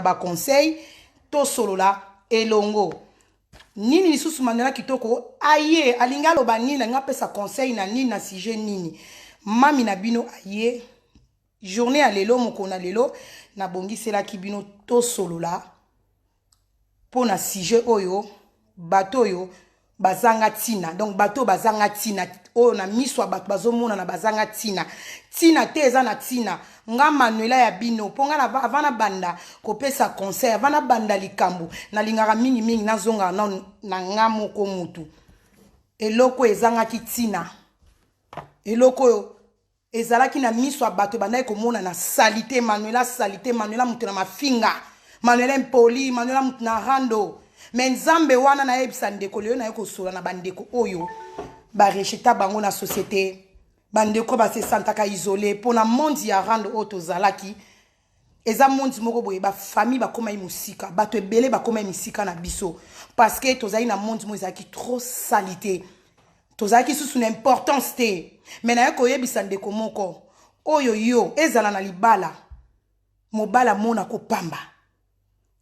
Baconseil, tosolola elongo. Nini lisusu Manuela Kitoko aye alingi aloba nini? Alingi apesa conseil na nini, na sujet nini? Mami na bino aye journée ya lelo, mokolo na lelo, nabongiselaki bino tosolola mpo na sujet oyo: bato oyo bazanga ntina. Donc bato oyo bazanga ntina, oyo na miso ya bato bazomonana bazanga ntina, ntina te, eza na ntina. Nga Manuela ya bino, mpo nga avant nabanda kopesa conseil, avant nabanda likambo, nalingaka mingimingi nazongaka nano na nga moko mutu. Eloko ezangaki ntina, eloko oyo ezalaki na miso ya bato ebandaki komona na saleté, Manuela saleté, Manuela moto na mafinga, Manuela impoli, Manuela moto na rando. Mais Nzambe wana, nayebisa ndeko lelo, naye kosola na bandeko oyo barejeter bango na société, bandeko basesantaka isolé mpo na monde ya rando oyo tozalaki. Eza monde moko boye, bafamille bakomai mosika, bato ebele bakomai misika na biso, parce que tozali na monde moko ezalaki trop saleté, tozalaki susu na importance te. Mais naye koyebisa ndeko moko oyo, yo ezala na libala, mobali amona kopamba,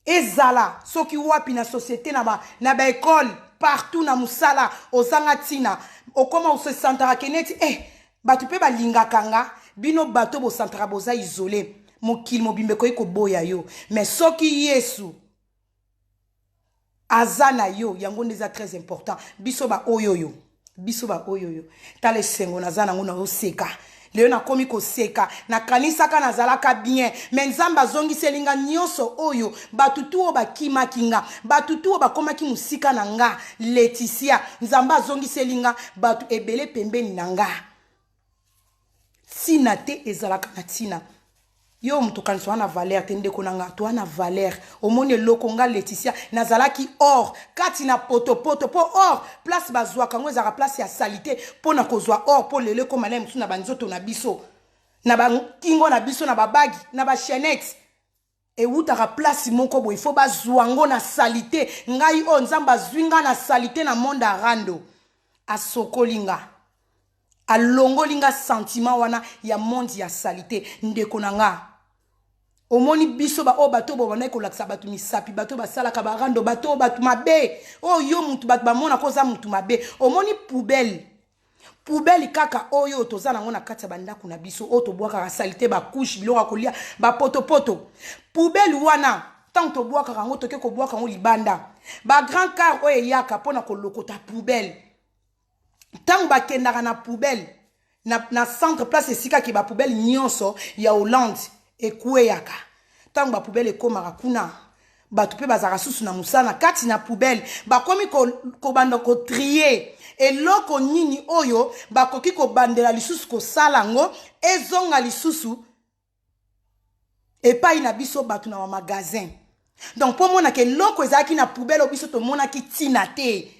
ezala soki wapi na société, na baekole, partout, na mosala, ozanga ntina, okóma osesantaka ke neti bato mpe balingaka nga. Bino bato bosantaka boza isolé, mokili mobimba ekoki koboya yo, mais soki Yesu aza na yo, yango nde eza très important. Biso baoyo oyo, biso baoyo oyo, tala esengo naza nango, nazoseka lelo, nakomi koseka. Nakanisaka nazalaka bien, mais Nzambe azongiseli nga nyonso oyo. Bato tu oyo bakimaki nga, bato tu oyo bakomaki mosika na nga Leticia, Nzambe azongiseli nga bato ebele pembeni na nga. Ntina te ezalaka na ntina. Yo moto okanisa wana valeur te, ndeko na nga, toa na valeur. Omoni eloko nga Leticia nazalaki or kati na potopoto, mpo or place bazwaka yango ezalaka place ya saleté. Mpo na kozwa or, mpo lelo ekóma na mosusu na banzoto na biso, na bankingo na biso, na babagues, na bachaînettes, ewutaka place moko boye, faut bazwa yango na saleté. Ngai oyo, Nzambe azwi nga na saleté, na monde ya rando, asokoli nga, alongoli nga sentiment wana ya monde ya saleté. Ndeko na nga, omoni biso baoyo, bato oyo babandaki kolakisa bato misapi, bato oyo basalaka barando, bato oyo bato mabe, oyo yo mutu bato bamonaka oza mutu mabe. Omoni poubelle, poubelle kaka oyo toza nango na kati ya bandako na biso, oyo tobwakaka saleté, bacouches, biloko ya kolia, bapotopoto, poubelle wana, ntango tobwakaka yango, toke kobwaka yango libanda, bagrand car oyo eyaka mpona kolokota poubelle, ntango bakendaka na poubelle na centre, place esikaki bapoubelle nyonso ya Hollande ekweyaka, ntango bapoubelle ekómaka kuna, bato mpe bazalaka susu na mosala na kati na poubelle, bakomi kobanda kotrier eloko nini oyo bakoki kobandela lisusu kosala yango, ezonga lisusu epai na biso bato na bamagasin. Donc mpo monaka eloko ezalaki na poubelle oyo biso tomonaki ntina te,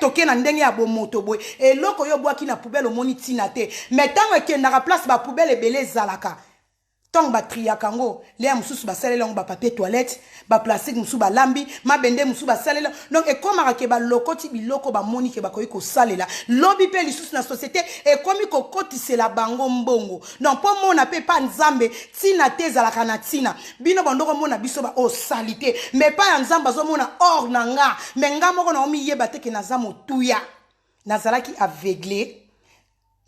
toke na ndenge ya bomoto boye, eloko oyo obwaki na poubelle omoni ntina te, mais ntango ekendaka place bapoubelle ebele ezalaka, ntango batriaka yango, leya mosusu basalela yango bapapier toilette, baplastique mosusu balambi, mabende mosusu basalela. Donc ekomaka ke balokoti biloko bamoni ke bakoki kosalela lobi mpe lisusu na société, ekomi kokotisela bango mbongo. Donc mpo mona mpe pa Nzambe, ntina te ezalaka na ntina. Bino bandoko mona biso baosali te, mais pa ya Nzambe azomona or na nga, mais nga moko naomiyeba te ke naza motuya. Nazalaki aveugle,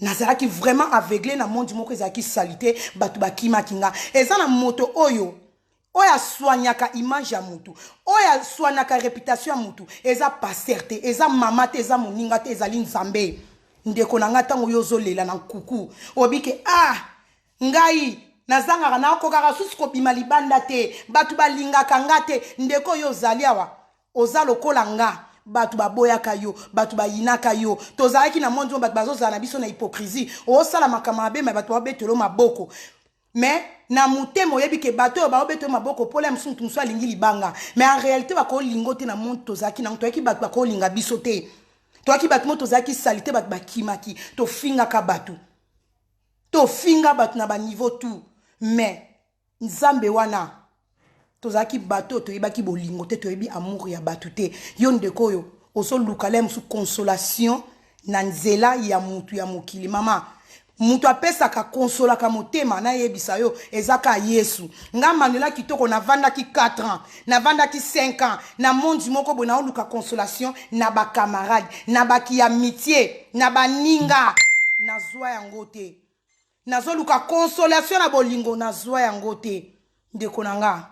nazalaki vraiment aveugle na monde moko ezalaki saleté, bato bakimaki nga. Eza na moto oyo aswanyaka image ya mutu, oyo aswanaka réputation ya mutu, eza pasteur te, eza mama te, eza moninga te, ezali Nzambe. Ndeko na ngai, ntango oyo ozolela na nkuku, obike ah, ngai nazangaka, nakokaka susu kobima libanda te, bato balingaka nga te. Ndeko oyo ozali awa, oza lokola nga, bato baboyaka yo, bato bayinaka yo. Tozalaki na monde oyo bato bazozala na biso na hypocrisie. Osala makambo mabe, mais bato babetelo maboko, mais na motema oyebi ke bato oyo baobetelo maboko mpola ya mosusu, motu mosusu alingi libanga, mais en réalité bakolinga te. Na monde tozalaki nango, toyaki bato bakolinga biso te, toyaki bato mo tozalaki saleté, bato bakimaki, tofingaka bato, tofinga bato na baniveau tout. Mais Nzambe wana, tozalaki bato oyo toyebaki bolingo te, toyebi amour ya bato te. Yo ndeko oyo ozoluka le mosusu consolation na nzela ya mutu ya mokili, mama, Moto apesaka consolaka motema nayebisa yo eza ka Yesu. Nga Manuela kitoko navandaki 4 ans, navandaki 5 ans na monde moko boye naoluka consolation na ba camarade, na ba ki amitié, na baninga nazwa yango te. Nazoluka consolation na bolingo nazwa yango te. Ndeko na nga,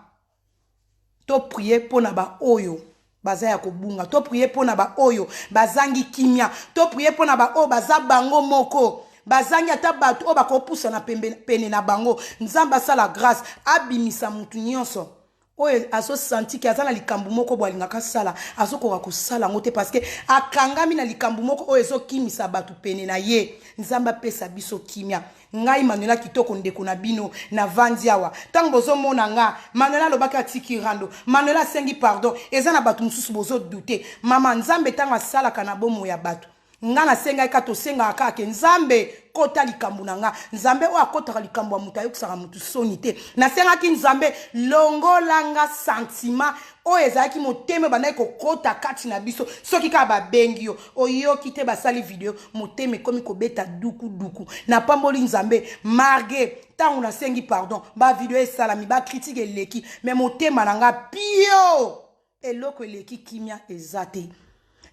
to prier mpo na baoyo baza ya kobunga, to prier mpo na baoyo bazangi kimia, to prier mpo na baoyo baza bango moko, bazangi ata bato oyo bakopusana pene na bango. Nzambe asala grâce, abimisa mutu nyonso oyo azosanti ke aza na likambo moko boye alingaka asala, azokoka kosala yango te parce que akangami na likambo moko oyo ezokimisa bato pene na ye. Nzambe apesa biso kimia. Ngai Manuela kitoko ndeko na bino navandi awa ntango bozomona nga Manuela alobaki atiki rando, Manuela asengi pardon, eza na bato mosusu bozodute. Mama Nzambe ntango asalaka na bomoi ya bato, nga nasengaki kaka, tosengaka kaka ke Nzambe kota likambo na nga. Nzambe oyo akotaka likambo ya moto ayokisaka moto soni te. Nasengaki Nzambe longola nga sentiment oyo ezalaki motema ebandaki kokota kati na biso. Soki kaka babengi yo oyoki te, basali video, motema ekomi kobeta duku duku. Napamboli Nzambe marge ntango nasengi pardon, ba video esalami, ba critique eleki, mais motema na nga pio. Eloko eleki kimia eza te.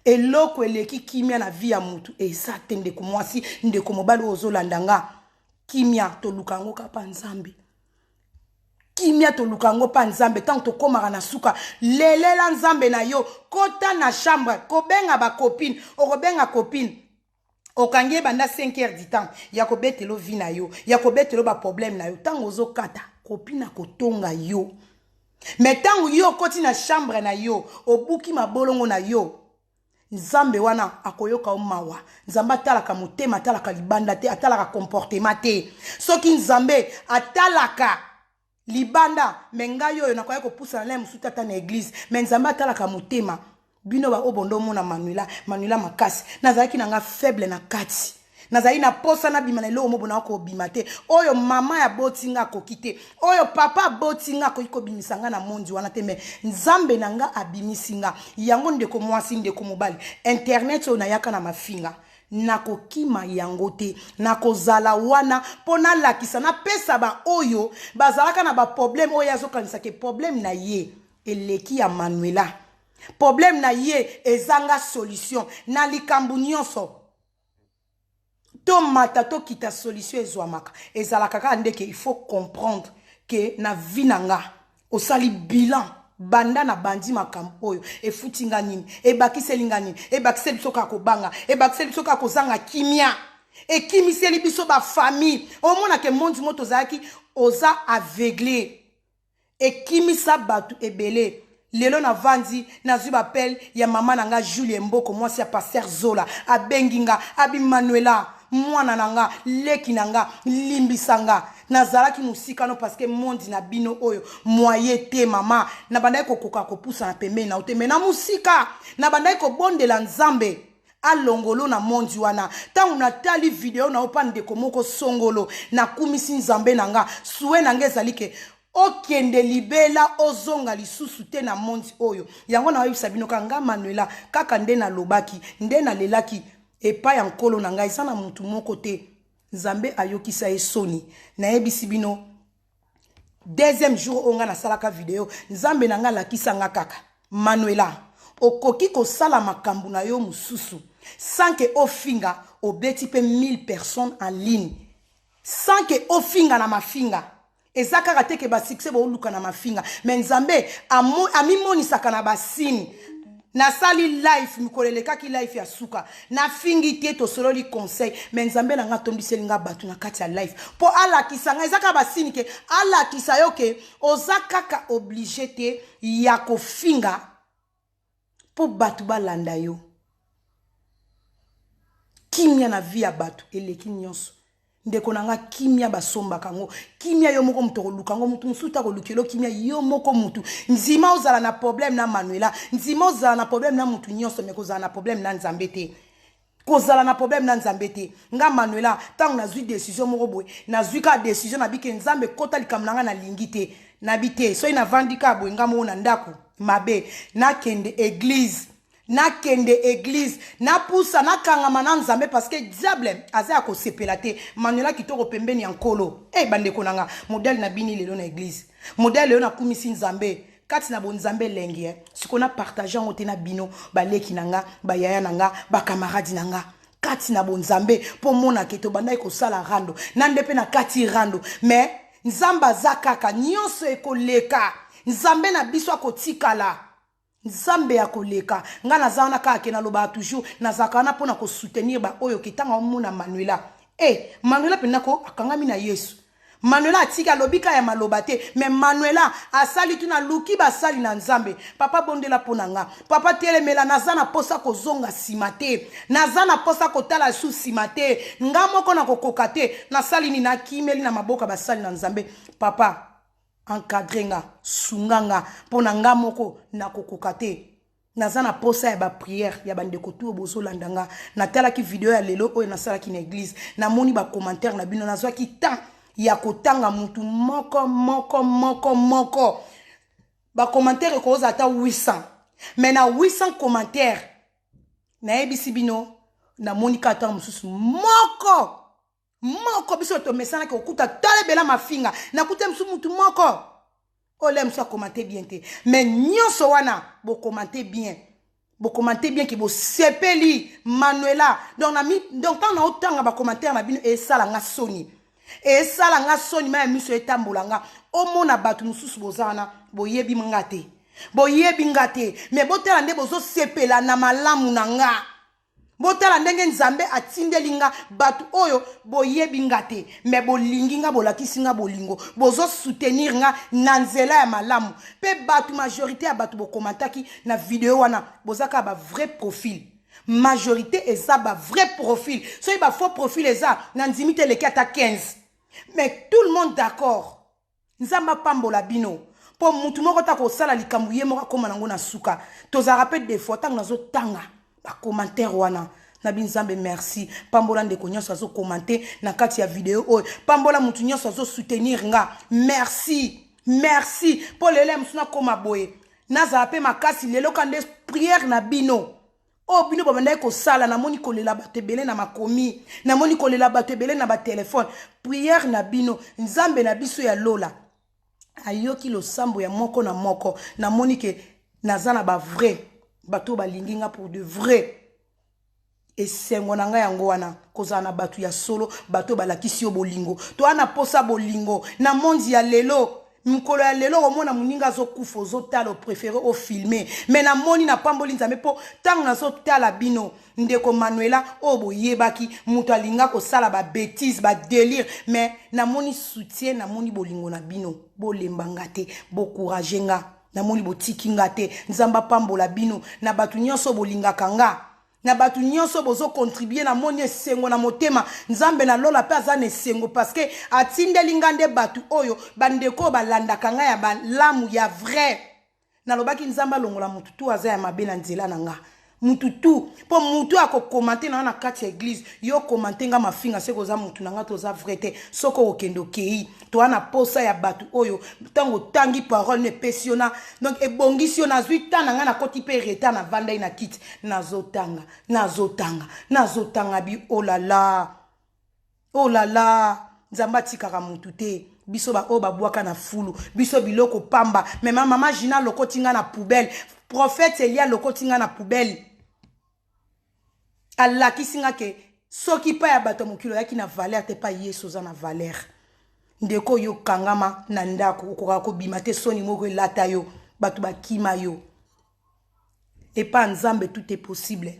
Eloko eleki kimia na vie ya mutu eza te. Ndeko mwasi, ndeko mobali oyo ozolanda nga, kimia toluka yango kaka Nzambe. Kimia toluka yango pa Nzambe. Ntango tokomaka na suka, lelela Nzambe na yo, kota na chambre, kobenga ba copine, okobenga copine okangi ye banda 5 heures du temps ya kobetelo vie na yo, ya kobetelo ba problème na yo. Ntango ozokata copine akotonga yo, mais ntango yo okoti na chambre na yo, obuki mabolongo na yo, Nzambe wana akoyoka yo mawa. Nzambe atalaka motema, atalaka libanda te, atalaka comportement te. Soki Nzambe atalaka libanda, me ngai oyo nakoya kopusana na ye mosusu tata na église, mais Nzambe atalaka motema. Bino ba oyo bondo omona Manuela, Manuela makasi, nazalaki na nga faible na kati. Nazali na posa nabima na eloko moko na kobima te. Oyo mama ya boti nga akoki te, oyo papa aboti nga akoki kobimisa nga na mondi wana te, mais Nzambe na nga abimisi nga. Yango ndeko mwasi, ndeko mobali, internet oyo nayaka na mafinga, nakokima yango te, nakozala wana mpo nalakisa, napesa ba oyo bazalaka na ba problème oyo azokanisa ke problème na ye eleki ya Manuela, problème na ye ezanga solution na likambo nyonso. Tomata tokita, solution ezwamaka, ezalaka kaka ndeke. Il faut comprendre ke na vie na nga osali bilan, banda na bandi makambo oyo efuti nga nini, ebakiseli nga nini, ebakiseli biso kaka kobanga, ebakiseli biso kaka kozanga kimia, ekimiseli biso bafamille. Omonake mondi mo tozalaki oza aveugle, ekimisa bato ebele. Lelo navandi, nazwi bapele ya mama na nga Julie Mboko, mwasi ya pasteur Zola, abengi nga, abi Manuela mwana na nga, leki na nga, limbisa nga, nazalaki mosika no parce que mondi na bino oyo moye te. Mama, nabandaki kokoka kopusana pembeni na yo te, me na mosika nabandaki kobondela Nzambe alongolo na mondi wana. Ntango natali video na yo mpa ndeko moko songolo, nakumisi Nzambe na nga. Sue na nga ezali ke okende libela, ozonga lisusu te na mondi oyo. Yango nayebisa bino kaka nga Manuela, kaka nde nalobaki, nde nalelaki epai ya nkolo na ngai, eza na mutu moko te Nzambe ayokisa ye soni. Nayebisi bino, deuxième jour oyo nga nasalaka video, Nzambe na ngai alakisa nga kaka Manuela, okoki kosala makambo na yo mosusu sans ke ofinga, obeti mpe 1000 personnes en ligne sans ke ofinga na mafinga. Eza kaka te ke basuccès booluka na mafinga, mais Nzambe amimonisaka na basini. Nasali live mikolo elekaki, live ya suka, nafingi te, tosololi conseil, mais Nzambe na nga atondiseli nga bato na kati ya live mpo alakisa nga. Eza kaka basini ke alakisa yo ke oza kaka obligé te ya kofinga mpo bato balanda yo. Kimia na vie ya bato eleki nyonso. Ndeko na nga, kimia basombaka yango. Kimia yo moko moto akoluka yango, motu mosusu te akolukela kimia. Yo moko motu ndima ozala na problème na Manuela, ndima ozala na problème na motu nyonso, me kozala na problème na Nzambe te, kozala na problème na Nzambe te. Nga Manuela, ntango nazwi décision moko boye, nazwi kaka décision, nabi ke Nzambe kota likambo na nga, nalingi te, nabi te. Soki navandi kaka boye nga moko na ndako mabe, nakende église. Nakende eglise, napusa, nakangama na Nzambe, parce que diable aza ya kosepela te. Manuela kitoko pembeni ya Nkolo. E bandeko na nga, modèle na bini lelo na eglise, modèle lelo nakumisi Nzambe kati na bonzambe elengi. Sikoyo na partage yango te na bino, baleki na nga, bayaya na nga, bakamaradi na nga kati na bonzambe, mpo monake tobandaki kosala rando na nde mpe na kati rando. Mais Nzambe aza kaka, nyonso ekoleka, Nzambe na biso akotikala Nzambe ya koleka. Ngai naza wana kaka ke nalobaka toujours, nazalaka wana mpona kosoutenir baoyo ke ntango omona Manuela, e Manuela mpenza ko akangami na Yesu. Manuela atiki, alobi ka ya maloba te, mais Manuela asali tuna, aluki basali na Nzambe. Papa, bondela mpo na nga. Papa, telemela. Naza na posa kozonga nsima te, naza na posa kotala su nsima te. Nga moko nakokoka te. Nasali nini? Nakimeli na maboko ya basali na Nzambe. Papa, encadre nga, sunga nga, mpo na nga moko nakokoka te. Naza na posa ya baprière ya bandeko tu oyo bozolanda nga. Natalaki video ya lelo oyo nasalaki na eglise, namoni bacommentaire na bino. Nazwaki temps ya kotanga mutu moko moko moko moko. Bacommentaire ekozala ata 800, mais na 800 commentaire, nayebisi bino, namoni kaka ntango mosusu moko moko. Biso tomesanaki kokuta tala ebela mafinga, nakuta mosusu mutu moko oyo le mosusu akomante bien te. Mais nyonso wana bokomante bien, bokomante bien ke bosepeli Manuela. Donc na mi, donc ntango naotanga bacommentaire na bino, esala nga soni, esala nga soni, ma ya miso etambola nga. Omona bato mosusu boza wana, boyebi nga te, boyebi nga te, mais botala nde bozosepela na malamu na nga. Botala ndenge Nzambe atindeli nga bato oyo boyebi nga te, mais bolingi nga, bolakisi nga bolingo, bozosoutenir nga na nzela ya malamu. Mpe bato, majorité ya bato bokomantaki na video wana, boza kaka bavrai profil. Majorité eza bavrai profil. Soki bafaux profil eza, na ndimi te eleki ata 15. Mais tout le monde d'accord. Nzambe apambola bino, mpo mutu moko ta kosala likambo ye moko akóma nango na suka. Tozalaka mpe des fois, ntango nazotanga bacommentaire wana, nabi: Nzambe, merci. Pambola ndeko nyonso azokomante na kati ya video oyo, pambola mutu nyonso azosoutenir nga. Merci, merci, mpo lelo ya mosu nakóma boye, nazala mpe makasi lelo ka nde prière na bino oyo bino babandaki kosala. Namoni kolela bato ebele na makomi, namoni kolela bato ebele na batelefone. Prière na bino, Nzambe na biso ya lola ayoki losambo ya moko na moko. Namoni ke naza na bavrai bato oyo balingi nga pour de vrai. Esengo na ngai yango wana, kozala na bato ya solo, bato oyo balakisi yo bolingo. Toa na posa bolingo na monde ya lelo. Mokolo ya lelo, omona moninga azokufa, ozotala, opréféré ofilme. Mais namoni, napamboli Nzambe, mpo ntango nazotala bino, ndeko Manuela oyo boyebaki moto alinga kosala babêtises, badélire, mais namoni soutien, namoni bolingo na bino. Bolemba nga te, bocourage nga. Namoni botiki nga te. Nzambe apambola bino na bato nyonso bolingaka nga, na bato nyonso bozocontribue. Namoni esengo na motema. Nzambe na lola mpe aza na esengo, parce que atindeli nga nde bato oyo, bandeko oyo balandaka ngai ya balamu, ya vrai. Nalobaki Nzambe alongola motu tu aza ya mabe na nzela na nga, mutu tu, mpo mutu akokomante na nga na kati ya eglise, yo komante nga mafinga, soki oza mutu na nga toza vrai te. Soki okokende, okei. Toa na posa ya bato oyo ntango otangi parole no, epesi yo na, donc ebongisi yo. Nazwi temps na ngai, nakoti mpe retard, navandai na kiti, nazotanga, nazotanga, nazotanga bi olala, olala. Nzambe atikaka mutu te. Biso baoyo babwaka na fulu, biso biloko pamba. Mais mama Gina alokoti nga na poubelle, prophète Elia alokoti nga na poubelle, alakisi nga ke soki pa ya bato ya mokili oyaki na valeur te, pa Yesu oza na valeur. Ndeko oyo okangama na ndako, okokaka kobima te, soni moko elata yo, bato bakima yo. Epa ya Nzambe tout est possible.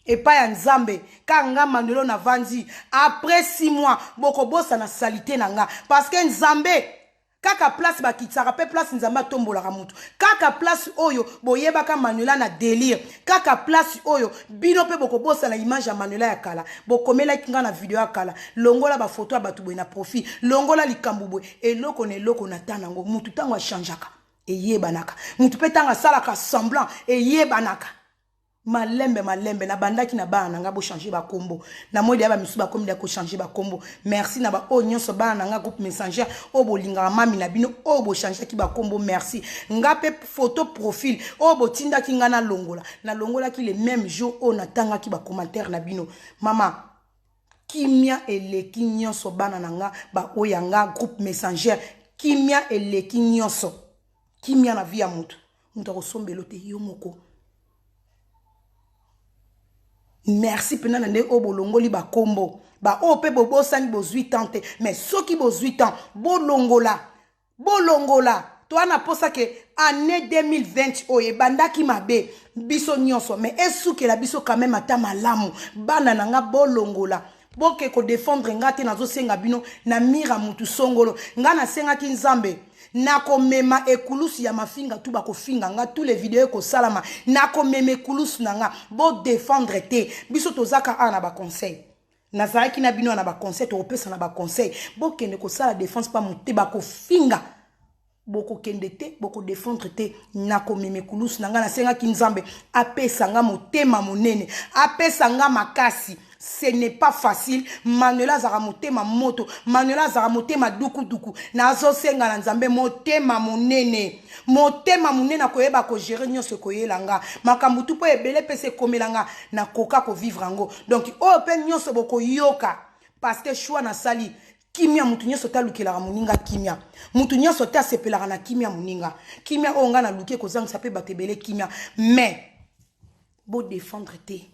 Epai ya Nzambe ka nga Manuelo navandi, après 6 mois bokobosana saleté na nga, parce que Nzambe kaka place bakitisaka mpe place Nzambe atombolaka motu. Kaka place oyo boyebaka Manuela na délire, kaka place oyo bino mpe bokobosana image ya Manuela ya kala. Bokomelaki nga na video ya kala, longola bafoto ya bato boye na profil, longola likambo boye, eloko na eloko na ta nango. Mutu ntango achangeaka, eyebanaka. Mutu mpe ntango asalaka semblant, eyebanaka. Malembe malembe nabandaki na bana na nga bochange bakombo na moi deya bamisusu bakomi deya kochange bakombo. Merci na baoyo nyonso bana na nga groupe messenger oyo bolingaka mami na bino oyo bochangeaki bakombo, merci. Nga mpe photo profil oyo botindaki nga nalongola, nalongolaki le même jour oyo natangaki bacommentaire na bino. Mama kimia eleki nyonso, bana na nga baoyo ya nga groupe messenger, kimia eleki nyonso. Kimia na vie ya motu, moto akosombelo te yo moko. Merci mpena na ndenge oyo bolongoli bakombo baoyo mpe bobosani, bozwi temps te, mais soki bozwi temps bolongola, bolongola. Toa na posa ke année 2020 oyo ebandaki mabe biso nyonso, mais esukela biso quand même ata malamu. Bana na nga bolongola, boke kodefendre nga te. Nazosenga bino na mira mutu songolo, nga nasengaki Nzambe nakomema ekulusu ya mafinga tu bakofinga nga, tous les video ekosalama, nakomema ekulusu na nga. Bodefendre te, biso tozaka awa na baconseil. Nazalaki na bino na baconseil, tokopesa na baconseil. Bokende kosala défense pa mote bakofinga, bokokende te, bokodefendre te. Nakomema ekulusu na ngai. Nasengaki Nzambe apesa nga motema monene, apesa nga makasi. Ce n'est pas facile. Manuel azalaka motema moto, Manuel azalaka motema dukuduku. Nazosenga na Nzambe motema monene, motema monene akoyeba kogere nyonso ekoyela nga makambo tu mpo ebele mpe se ekomela nga, nakoka kovivre yango. Donc oyo mpe nyonso bokoyoka, parce que choix nasali kimia. Mutu nyonso te alukelaka moninga kimia, mutu nyonso te asepelaka na kimia moninga. Kimia oyo ngai naluki ekozangisa mpe bato ebele kimia, mais bodefendre te,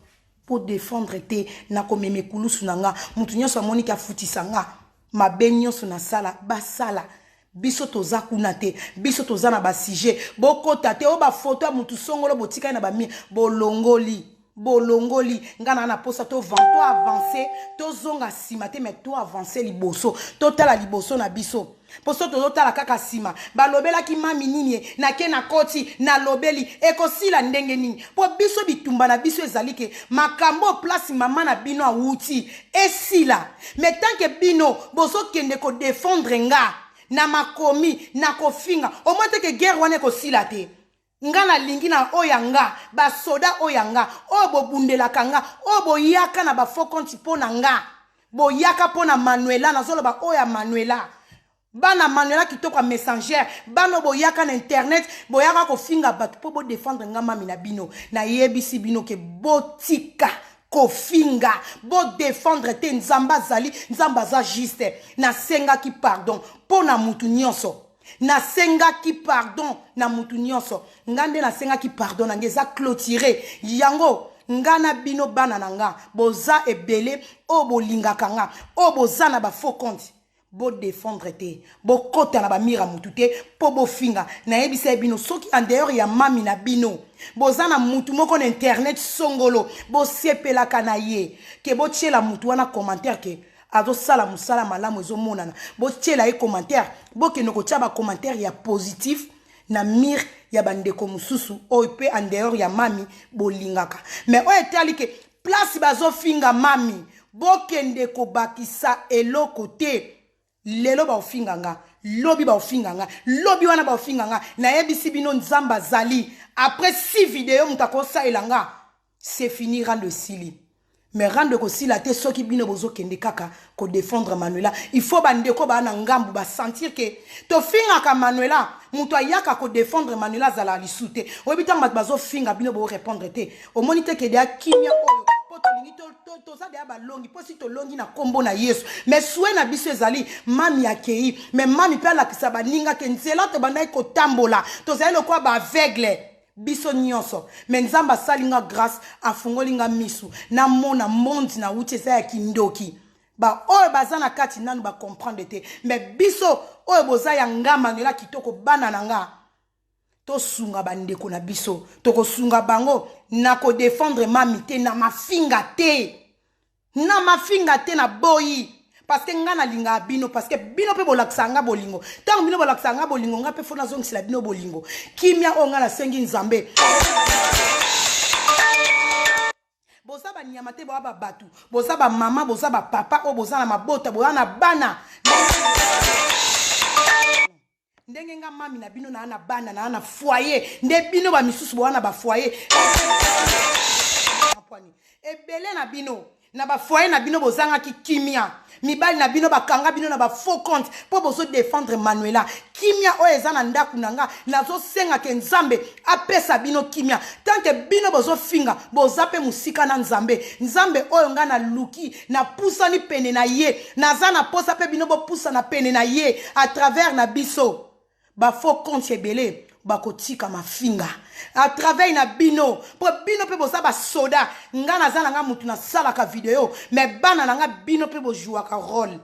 bodefendre te. Nakomema ekulusu na nga. Mutu nyonso amoniki afutisa nga mabe nyonso nasala, basala. Biso toza kuna te, biso toza na basujet. Bokota te oyo bafoto ya mutu songolo botikali na bamire, bolongoli, bolongoli. Nga na posa to to avance, tozonga nsima te, mais to avance liboso, totala liboso na biso. Mpo so tozotala kaka nsima, balobelaki mami nini, ye nake nakoti nalobeli ekosila ndenge nini? Mpo biso bitumba na biso ezali ke makambo place mama na bino awuti esila. Mais tant que bino bozokende kodefendre nga na makomi na kofinga, omoi te ke guerre wana ekosila te. Nga nalingi na oyo ya nga basoda, oyo ya nga oyo bobundelaka nga, oyo boyaka na bafaux compte mpo na nga, boyaka mpo na Manuela. Nazoloba oyo ya Manuela, bana Manuela kitoko ya messenger, bana boyaka na internet, boyaka kofinga bato mpo bodefendre nga mami na bino. Nayebisi bino ke botika kofinga, bodefendre te. Nzambe azali, Nzambe aza juste. Nasengaki pardon mpo na mutu nyonso, nasengaki pardon na mutu nyonso. Nga nde nasengaki pardon na nga, eza clôturé yango. Nga na bino bana na nga boza ebele oyo bolingaka nga, oyo boza na bafaux compte, bodefendre te, bokɔta na bamire ya mutu te mpo bofinga. Nayebisa ye bino, soki en dehors ya mami na bino boza na mutu moko na internet songolo bosepelaka na ye, ke botiela mutu wana commentaire ke azosala mosala malamu, ezomonana, botiela ye commentaire. Bokende kotia bacommentaire ya positif na mire ya bandeko mosusu oyo mpe en dehors ya mami bolingaka. Mais oyo etali ke place bazofinga mami, bokende kobakisa eloko te. Lelo baofinga nga, lobi baofinga nga, lobi wana baofinga nga. Nayebisi bino, Nzambe azali. Après six video moto akosalela nga, c'est fini, rando esili. Mais rando ekosila te soki bino bozokende kaka kodefendre Manuela. Il faut bandeko baa na ngambu basentir ke tofingaka Manuela, moto ayaka kodefendre Manuela azalaka lisu te. Oyebi, ntango bato bazofinga bino borépondre te, omoni te ke deya kimia oyo mpo tolingi toza deya balongi, mpo si tolongi na nkombo na Yesu. Mais souhait na biso ezali mami akei, mais mami mpe alakisa baninga ke nzela tobandaki kotambola, tozali lokola baaveugle biso nyonso. Mais Nzambe asali nga grâce, afungoli nga misu, namona monde nauti eza ya kindoki. Baoyo baza na kati nanu bacomprendre te, mais biso oyo boza ya nga Manuela kitoko, bana na nga, tosunga bandeko na biso. Tokosunga bango na kodefendre mami te, na mafinga te, na mafinga te. Na boyi, parce que nga nalingaka bino, parce que bino mpe bolakisaka nga bolingo. Ntango bino bolakisaka nga bolingo, nga mpe faut nazongisela bino bolingo. Kimia oyo nga nasengi Nzambe. Boza banyama te, boza babato, boza bamama, boza bapapa oyo boza na mabota, boza na bana. Ndenge nga mami na bino naa na bana, naa na foyer, nde bino bamisusu boza na bafoyer. Pwani ebele na bino na bafoyer na bino bozangaki kimia, mibali na bino bakanga bino na bafaux compte mpo bozodefendre Manuela. Kimia oyo eza na ndako na nga, nazosenga ke Nzambe apesa bino kimia. Tanke bino bozofinga, boza mpe mosika na Nzambe. Nzambe oyo nga naluki, napusani pene na ye, naza na posa mpe bino bopusana pene na ye à travers na biso. Ba faux compte ebele bakotika mafinga à travers na bino, mpo bino mpe boza basoda. Nga naza na nga mutu nasalaka video, mais bana na nga, bino mpe bojouaka rôle,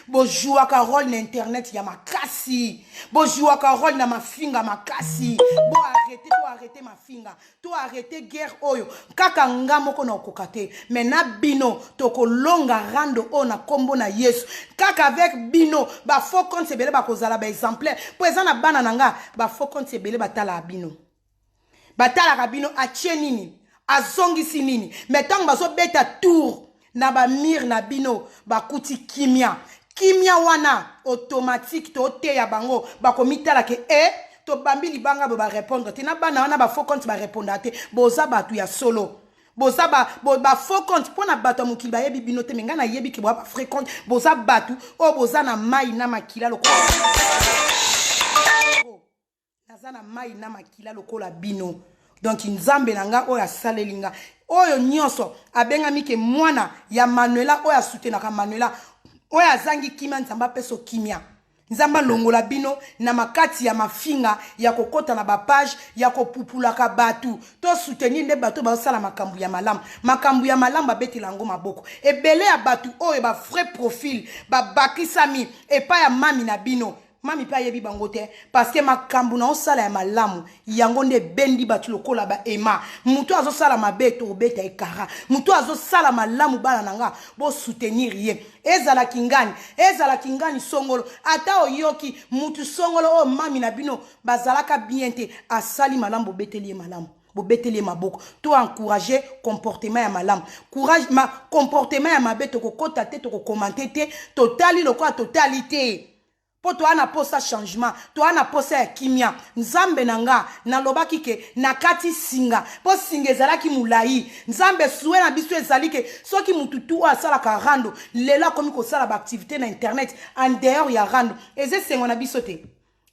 bojouaka rôle na internet ya makasi, bojouaka rôle na mafinga makasi. Bo arrêter, to arrêter mafinga, to arrêter guerre oyo. Kaka nga moko na okoka te, mais na bino tokolonga rando oyo na nkombo na Yesu. Kaka avec bino, bafaux compte ebele bakozala baexemplaire, mpo eza na bana na nga. Bafaux compte ebele batalaka bino, batalaka bino, atie nini, azongisi nini. Mais ntango bazobeta tour na bamire na bino, bakuti kimia. Kimia wana automatique, toteya bango, bakomitala ke e tobambi libanga boye, barépondre te. Na bana wana, bafaux compte barépondaka te. Boza bato ya solo, boza bafaux compte mpo na bato ya mokili bayebi bino te, mais ngai nayebi ke boza bafaux compte. Boza bato oyo boza na mai na makila lokola naza na mai na makila lokola bino. Donc Nzambe na nga oyo asaleli nga oyo nyonso abengami ke mwana ya Manuela, oyo asutenaka Manuela, oyo azangi kimia, Nzambe apesa kimia. Nzambe alongola bino na makati ya mafinga, ya kokɔta na bapage, ya kopupulaka bato. Tosoutenir nde bato bazosala makambo ya malamu. Makambo ya malamu, babetela yango maboko. Ebele ya bato oyo bavrai profil babakisami epai ya mami na bino, mami mpe ayebi bango te, parce que makambo na osala ya malamu, yango nde ebendi bato lokola baema. Moto azosala mabe, tobeta ekara. Moto azosala malamu, bana na nga, bosoutenir ye. Ezalaki ngani, ezalaki ngani songolo, ata oyoki mutu songolo oyo mami na bino bazalaka bien te, asali malamu, bobeteli ye malamu, bobeteli ye maboko. To encourage comportement ya malamu, courage ma comportement ya mabe tokokɔta te, tokocommenter te, totali lokola totali te, mpo toa na posa changement, toa na posa ya kimia. Nzambe na nga, nalobaki ke nakati singa mpo singa ezalaki molai. Nzambe, souhait na biso ezali ke soki mutu tu oyo asalaka rando lelo akomi kosala baactivité na internet en dehors ya rando, eza esengo na biso te,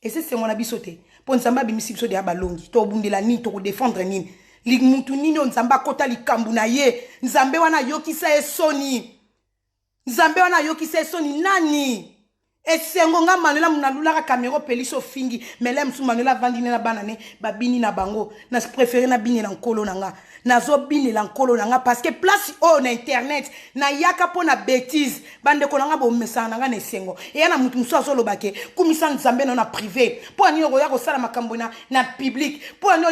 eza esengo na biso te, mpo Nzambe abimisi biso deya balongi. Tobundela nini? Tokodefendre nini? Mutu nini oyo Nzambe akɔta likambo na ye, Nzambe wana ayokisa ye soni? Nzambe wana ayokisa ye soni nani? Esengo nga Manuela nalulaka kamera, opelisi, ofingi mele mosusu. Manuela avandi ne na bana ne, babini na bango. Na préféré nabinela nkolo na nga, nazobinela nkolo na nga, parce que place oyo na internet nayaka mpo na bétise. Bandeko na nga, bomesana na nga na esengo. Eya na motu mosusu azoloba ke kumisa Nzambe na na privé. Mpo ani okoya kosala makambo na public? Mpo ani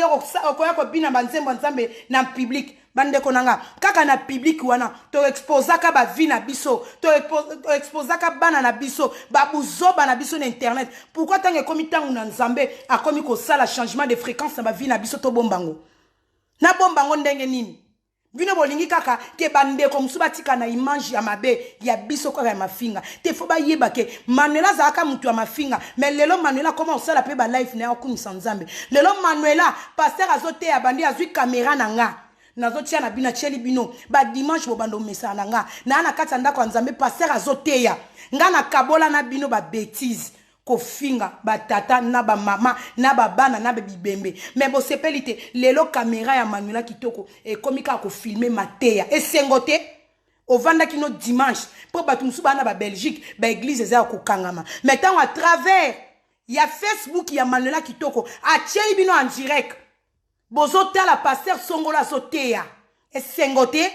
okoya kobina banzembo ya Nzambe na public? Bandeko na nga, kaka na public wana toexposaka bavie na biso, toexposaka bana na biso, babuzoba na biso na internet. Pourquoi ntango ekomi ntango na Nzambe akomi kosala changement de fréquence na bavie na biso, tobombango? Nabombango ndenge nini? Bino bolingi kaka ke bandeko mosusu batika na image ya mabe ya biso kaka ya mafinga te. Faut bayeba ke Manuela azalaka motu ya mafinga, mais lelo Manuela akoma kosala mpe balive na ye, akumisa Nzambe. Lelo Manuela, pasteur azoteya, bandi azwi kamera na nga, nazotia na bino, atieli bino badimanche, bobanda omesana na nga naa na kati ya ndako ya Nzambe. Pasteur azoteya, nga nakabola na bino babêtises, kofinga batata na bamama na babana na bibembe, mais bosepeli te. Lelo kamera ya Manuela Kitoko ekomi kaka kofilmer mateya. Esengo te? Ovandaki no dimanche, mpo bato mosusu baa na babelgique, baéglise eza ya kokangama, mais ntango à travers ya Facebook ya Manuela Kitoko atieli bino en direct, bozotala pasteur songolo azoteya. Esengo te?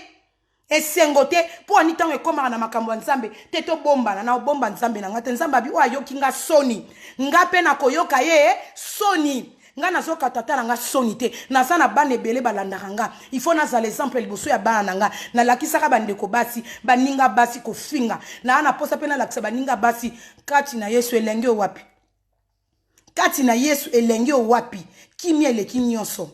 Esengo te? Mpo ani ntango ekómaka na makambo ya Nzambe te, tobombana na obomba Nzambe na nga te. Nzambe abi oyo ayoki nga soni, nga mpe nakoyoka ye soni. Nga nazoka tata na nga soni te. Naza na bana ebele balandaka nga, il faut nazala exemple liboso ya bana na nga. Nalakisaka bandeko basi, baninga basi kofinga naa na posa mpe nalakisa baninga basi kati na Yesu elenge oyo wapi, kati na Yesu elenge oyo wapi. Kimia eleki nyonso,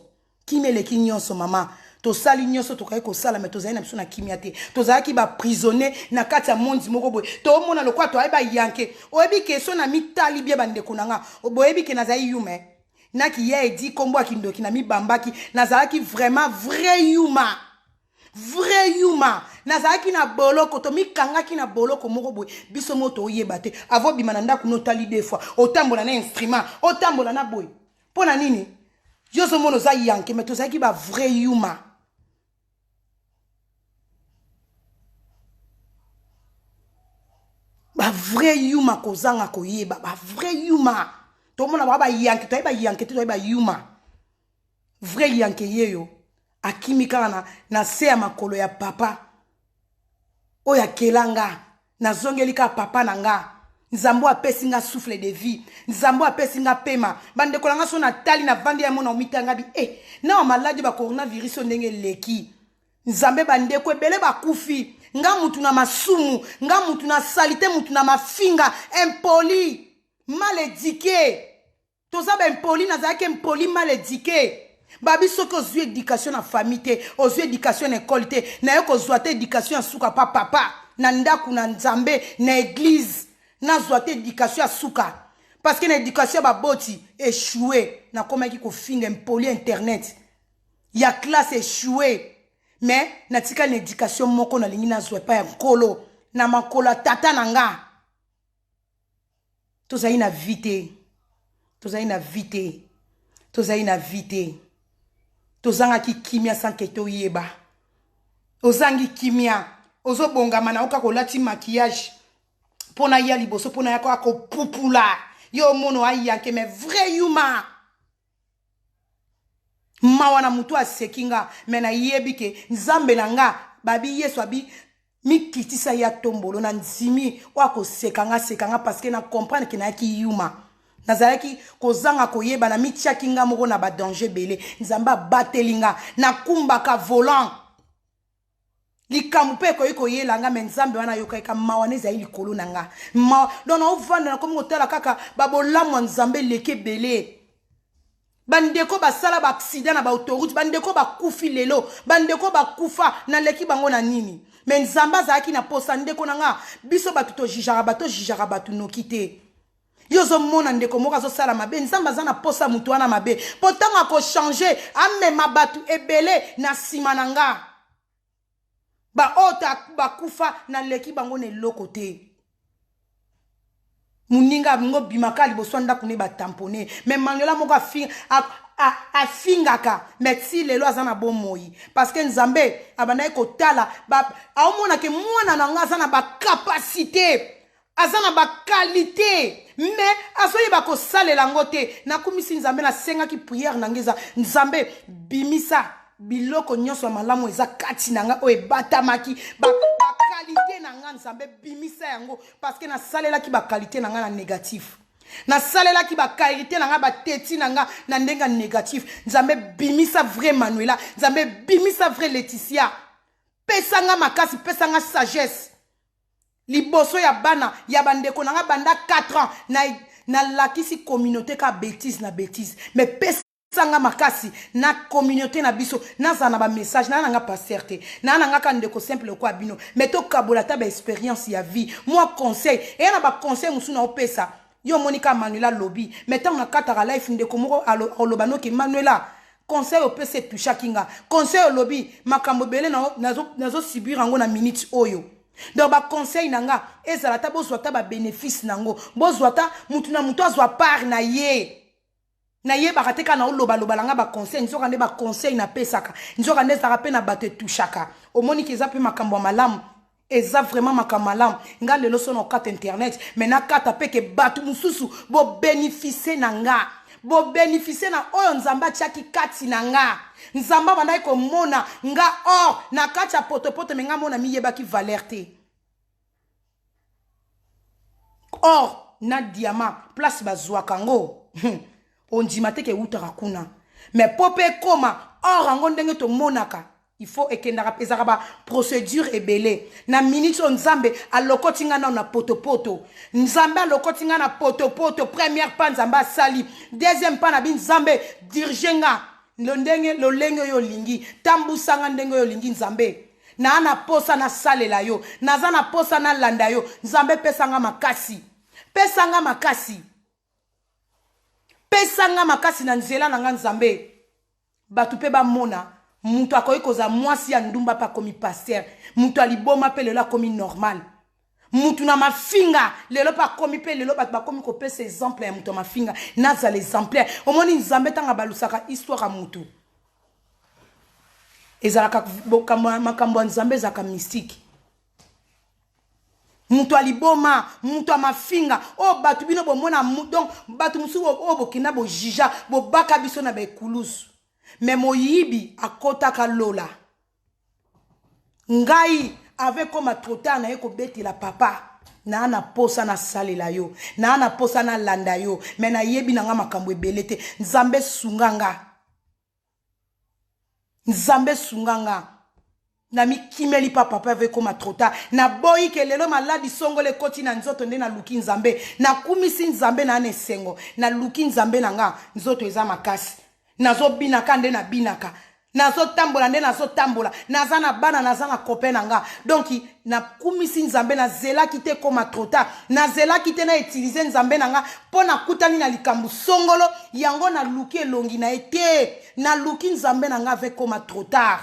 kimia eleki nyonso. Mama, tosali nyonso tokoki kosala, mais tozali na biso na kimia te. Tozalaki baprisonnier na kati ya mondi moko boye, toomona lokola toyebi bayanke. Oyebi ke so na mitali bie, bandeko na nga, boyebi ke nazali yuma naki ya edi nkombo ya kindoki na mibambaki. Nazalaki vraiment vrai yuma. Vrai yuma. Nazalaki na boloko, tomikangaki na boloko moko boye, biso moko toyeba te. Avant bima na ndako no tali deux fois, otambola na instrument, otambola na boye. Mpo na nini? Yo ozomona oza yanke, mais tozalaki ba vrai yuma. Ba vrai yuma kozanga koyeba, ba vrai yuma. Tomona ba ba yanke, toyebi ba yanke te, toyebi ba yuma. Vrai yanke yeyo akimi kaka na, na se ya makolo ya papa oyo akela nga, nazongeli kaka papa na nga. Nzambe apesi nga souffle de vie, Nzambe apesi nga pema. Bandeko na nga so natali navandi ya mona omitanga bi eh, na maladi ba coronavirus oyo ndenge eleki. Nzambe bandeko ebele bakufi, nga mutu na masumu, nga mutu na salite, mutu na mafinga, impoli, mal éduqué. Toza ba impoli, nazalaki impoli mal éduqué. Babi soki ozwi éducation na famille te, ozwi éducation na école te, naye kozwa te éducation ya suka pa papa, na ndako na Nzambe, na église, nazwa te éducation ya suka. Parce que na éducation ya baboti échoué, nakomaki kofinga impoli internet. Ya classe échoué. Mais natikali na éducation moko nalingi nazwa epai ya Nkolo, na makolo ya tata na nga. Tozali na vie te, tozali na vie te, tozali na vie te. Tozangaki kimia sans que toyeba. Ozangi kimia, ozobongama na yo kaka olati maquillage mpona ya liboso, mpona ya kaka kopupula yo omono ayanke, mais vrai yuma. Mawa na mutu aseki nga, mais nayebi ke Nzambe na nga, babi Yesu abi mikitisa ya tombolo na ndimi oyo akoseka nga, seka nga, parce que na comprendre ke nayaki yuma. Nazalaki kozanga koyeba, na mitiaki nga moko na ba danger ebele. Nzambe abateli nga, nakumbaka volant. Likambo mpe ekoki koyela nga, mais Nzambe wana ayokaki ka mawa na ezali likolo na nga. Mawa, donc naovanda nakomi kotala kaka ba bolamu ya Nzambe eleki ebele. Bandeko basala ba accident na ba autoroute, bandeko bakufi lelo, bandeko bakufa, naleki bango na nini? Mais Nzambe azalaki na posa ndeko na nga, biso bato tojijaka bato, tojijaka bato noki te. Yo ozomona ndeko moko azosala mabe, Nzambe aza na posa moto wana mabe, po ntango akochange amema bato ebele na nsima na nga. Ba oyo bakufa naleki bango na eloko te. Moninga ngo bimaka liboso ya ndako ne ba tamponner, mais Manuela moko afingaka, mais ti lelo aza na bomoi, parce que Nzambe abandaki kotala, aomona ke mwana na nga aza na ba capacité, aza na ba qualité, mais azoyeba kosalela yango te. Nakumisi Nzambe, nasengaki prière na nga eza Nzambe bimisa biloko nyonso ya malamu eza kati na nga oyo ebatamaki, ba qualité na nga Nzambe bimisa yango, parce que nasalelaki ba qualité na nga na négatif, nasalelaki ba qualité na nga, ba teti na nga na ndenge ya négatif. Nzambe bimisa vrai Manuela, Nzambe bimisa vrai Laetitia, pesa nga makasi, pesa nga sagesse liboso ya bana ya bandeko na nga banda 4 ans nalakisi communauté ka bêtise na bêtise, mais pesa nga makasi na communauté na biso, nazala na ba message, na nga pasteur te, na nga ka ndeko simple kwa bino, mais tokabola ta ba expérience ya vie, moi conseil eya na ba conseil mosusu na opesa yo monika Manuela lobi, mais ntango nakataka life ndeko moko aloba noki Manuela conseil opesa etouchaki nga, conseil olobi makambo ebele nazo subir yango na minute oyo. Donc ba conseil na nga ezala ta bozwa ta ba bénéfice nango, bozwa ta mutu na mutu azwa part na ye. Nayebaka te kaka na olobaloba na nga ba conseil, nzoka nde ba conseil napesaka, nzoka nde ezalaka mpe na bato etouchaka. Omoni ke eza mpe makambo ya malamu, eza vraiment makambo malamu. Nga lelo so na okata internet, mais nakata mpe ke bato mosusu bobénéficie na nga, bobénéficie na oyo Nzambe atiaki kati na nga. Nzambe abandaki komona nga or na kati ya potopoto, mais nga mona miyebaki valeur te. Or na diamant place bazwaka ngo, ondima te ke eutaka kuna, mais po pe ekoma or yango ndenge tomonaka, il faut ekendaka, ezalaka ba procédure ebele. Na minute oyo Nzambe alokoti nga nano na potopoto, Nzambe alokoti nga na potopoto, première pas Nzambe asali, deuxième pas na bi Nzambe dirige nga ndenge lolenge oyo olingi, tambusa nga ndenge oyo olingi. Nzambe na na posa nasalela yo, naza na posa nalanda yo. Nzambe pesa nga makasi, pesa nga makasi, pesa nga makasi na nzela na nga. Nzambe bato mpe bamona Moto akoki kozala mwasi ya ndumba mpe akomi pasteur. Moto ya liboma mpe lelo akomi normal. Moto na mafinga lelo mpe akomi mpe lelo bato bakomi kopesa exemple ya moto ya mafinga. Nazala exemplaire. Omoni Nzambe ntango abalusaka histoire ya moto, ezalaka makambo ya Nzambe ezalaka mystique. Moto ya liboma, moto ya mafinga, oyo bato bino bomona, donc bato mosusu oyo bokenda bojija, bobaka biso na baekulusu. Me moyibi akotaka lola. Ngai avec comme trop tard naye kobetela papa, naa na posa nasalela yo, naa na posa nalanda yo, me nayebi na nga makambo ebele te. Nzambe sunga nga, Nzambe sunga nga. Namikimeli pa papa avec comme trop tard. Naboyi ke lelo maladi songolo ekoti na nzoto nde naluki Nzambe. Nakumisi Nzambe na esengo. Naluki Nzambe na nga, nzoto eza makasi. Nazobinaka nde nabinaka. Nazotambola nde nazotambola. Naza na bana, naza na copain na nga. Donc nakumisi Nzambe, nazelaki te koma trop tard. Nazelaki te na utiliser Nzambe na nga mpo nakutani na likambo songolo, yango naluki elongi na ye te. Naluki Nzambe na nga avec koma trop tard.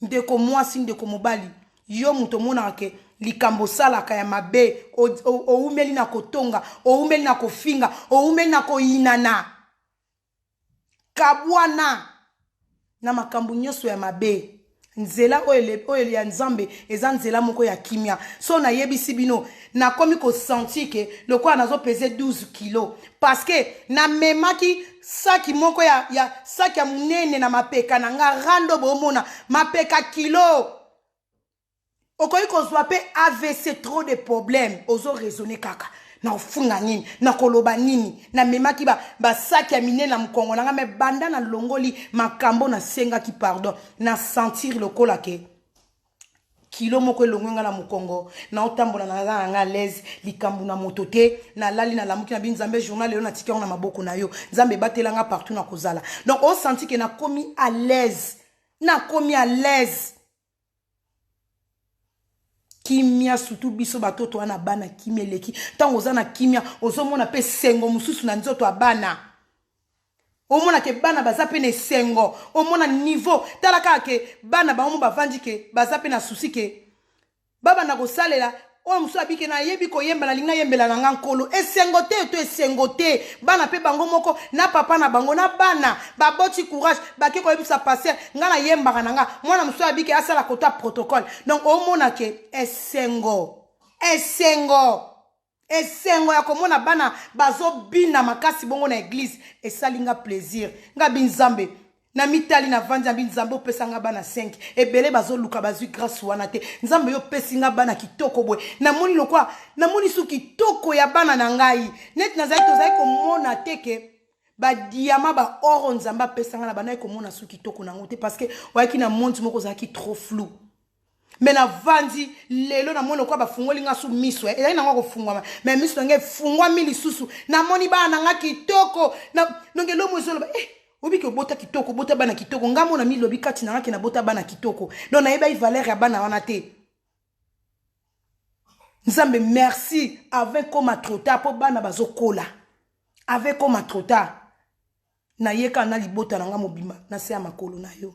Ndeko mwasi, ndeko mobali, yo moto omonaka ke likambo osalaka ya mabe, oumeli na kotonga, oumeli na kofinga, oumeli na koyinana, kabwana na makambo nyonso ya mabe. Nzela oyo ya Nzambe eza nzela moko ya kimia. So nayebisi bino, nakomi kosentir ke lokola nazopese 12 kilo, parce que namemaki saki moko ya saki ya monene na mapeka na nga, rando bomona mapeka kilo. Okoki kozwa mpe AVC, trop de problème, ozo raisonner kaka nakofunga nini, nakoloba nini. Namemaki basaki ya minene na mokongo na nga, me banda nalongoli makambo, nasengaki pardon, na sentir lokola ke kilo moko elongwe nga na mokongo. Naotambola, naza na nga à l'aise, likambo na moto te. Nalali, nalamuki na bi Nzambe, journal lelo natiki yango na maboko na yo. Nzambe ebatelanga partout na kozala. Donc osenti ke nakomi à l'aise, nakomi à l'aise, kimia. Surtout biso batoto wana bana, kimia eleki. Ntango oza na kimia, ozomona mpe esengo mosusu na nzoto ya bana. Omona ke bana baza mpe na esengo, omona niveau. Tala kaka ke bana bango mo bavandi, ke baza mpe na souci ke babanda kosalela. Oyo mosusu abike, nayebi koyemba, nalingi nayembela na nga Nkolo. Esengo te to esengo te? Bana mpe bango moko na papa na bango na bana baboti courage, bake koyebisa pasteur: "Nga nayembaka na nga." Mwana mosusu abike asala kota protocole. Donc omona ke esengo, esengo, esengo ya komona bana bazobina makasi bongo na église esali nga plaisir. Nga bi Nzambe, na mitali, navandi na bi Nzambe, opesa nga bana 5. Ebele bazoluka, bazwi grâce wana te. Nzambe, yo opesi nga bana kitoko boye. Namoni lokwa namoni su kitoko ya bana na ngai neti nazali, tozali komona te ke badiamants, baor Nzambe apesa nga na bandaki komona su kitoko nango te, parce que oyaki na monde moko ozalaki trop flou. Me navandi lelo, namoni lokola bafungoli nga su miso. Ezali nango kofungwama, me miso na ngai efungwami lisusu, namoni bana na nga kitoko. Donc elomo ezoloba eh, obiki obota kitoko, obota bana kitoko. Nga mona milobi kati na nga ke nabota bana kitoko. Donc nayebaki valeur ya bana wana te. Nzambe merci, avant koma trop tard, mpo bana bazokola avant koma trop tard. Nayeka na libota na nga mobima na se ya makolo na yo.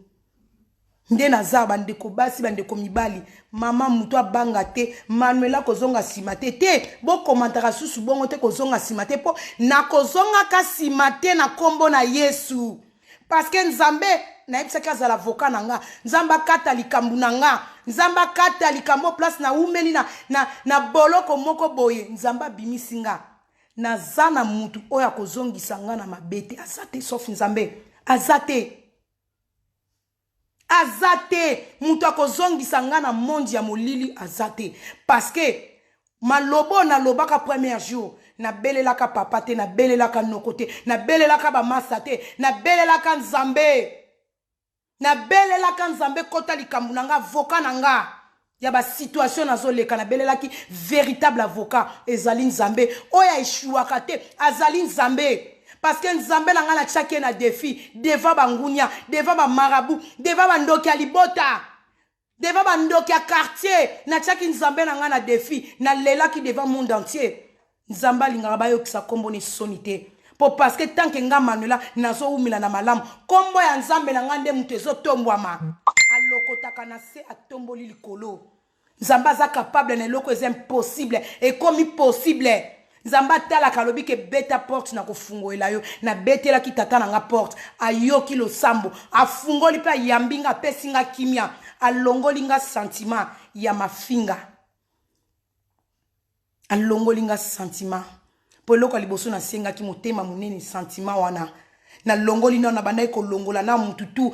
Nde naza bandeko basi, bandeko mibali, mama moto abanga te. Manuela kozonga nsima te te, bokomantaka susu bongo te, kozonga nsima te, mpo nakozongaka nsima te na nkombo na Yesu, parce que Nzambe nayebisaki azala avocat na nga. Nzambe akata likambo na nga, Nzambe akata likambo. Place naumeli na boloko moko boye, Nzambe abimisi nga. Naza na mutu oyo akozongisa nga na mabe te, aza te, sauf Nzambe. Aza te, aza te. Moto akozongisa nga na monde ya molili aza te, parce que maloba oyo nalobaka premier jour, nabelelaka papa te, nabelelaka noko te, nabelelaka bamasa te, nabelelaka Nzambe. Nabelelaka Nzambe, kota likambo na nga, avocat na nga ya basituation nazoleka. Nabelelaki véritable avocat, ezali Nzambe oyo aeshuwaka te, azali Nzambe. Parce que Nzambe na ngai, natiaki ye na défi devant bangunia, devant bamarabouts, devant bandoki ya libota, devant bandoki ya quartier. Natiaki Nzambe na ngai na défi, nalelaki devant monde entier. Nzambe alingaka bayokisa nkombo na esoni te. Po parce que tant que nga Manuela nazowumela na malamu, kombo ya Nzambe na nga nde moto ezotombwama. Alokotaka na se, atomboli likolo. Nzambe aza capable na eloko eza impossible, ekomi possible. Nzambe atalaka, alobi ke beta porte na kofungolela yo. Nabetelaki tata na nga porte, ayoki losambo, afungoli mpe ayambi nga, apesi nga kimia, alongoli nga sentiment ya mafinga, alongoli nga sentiment. Mpo eloko ya liboso nasengaki motema monene, sentiment wana nalongoli nano. Nabandaki kolongola na mutu tu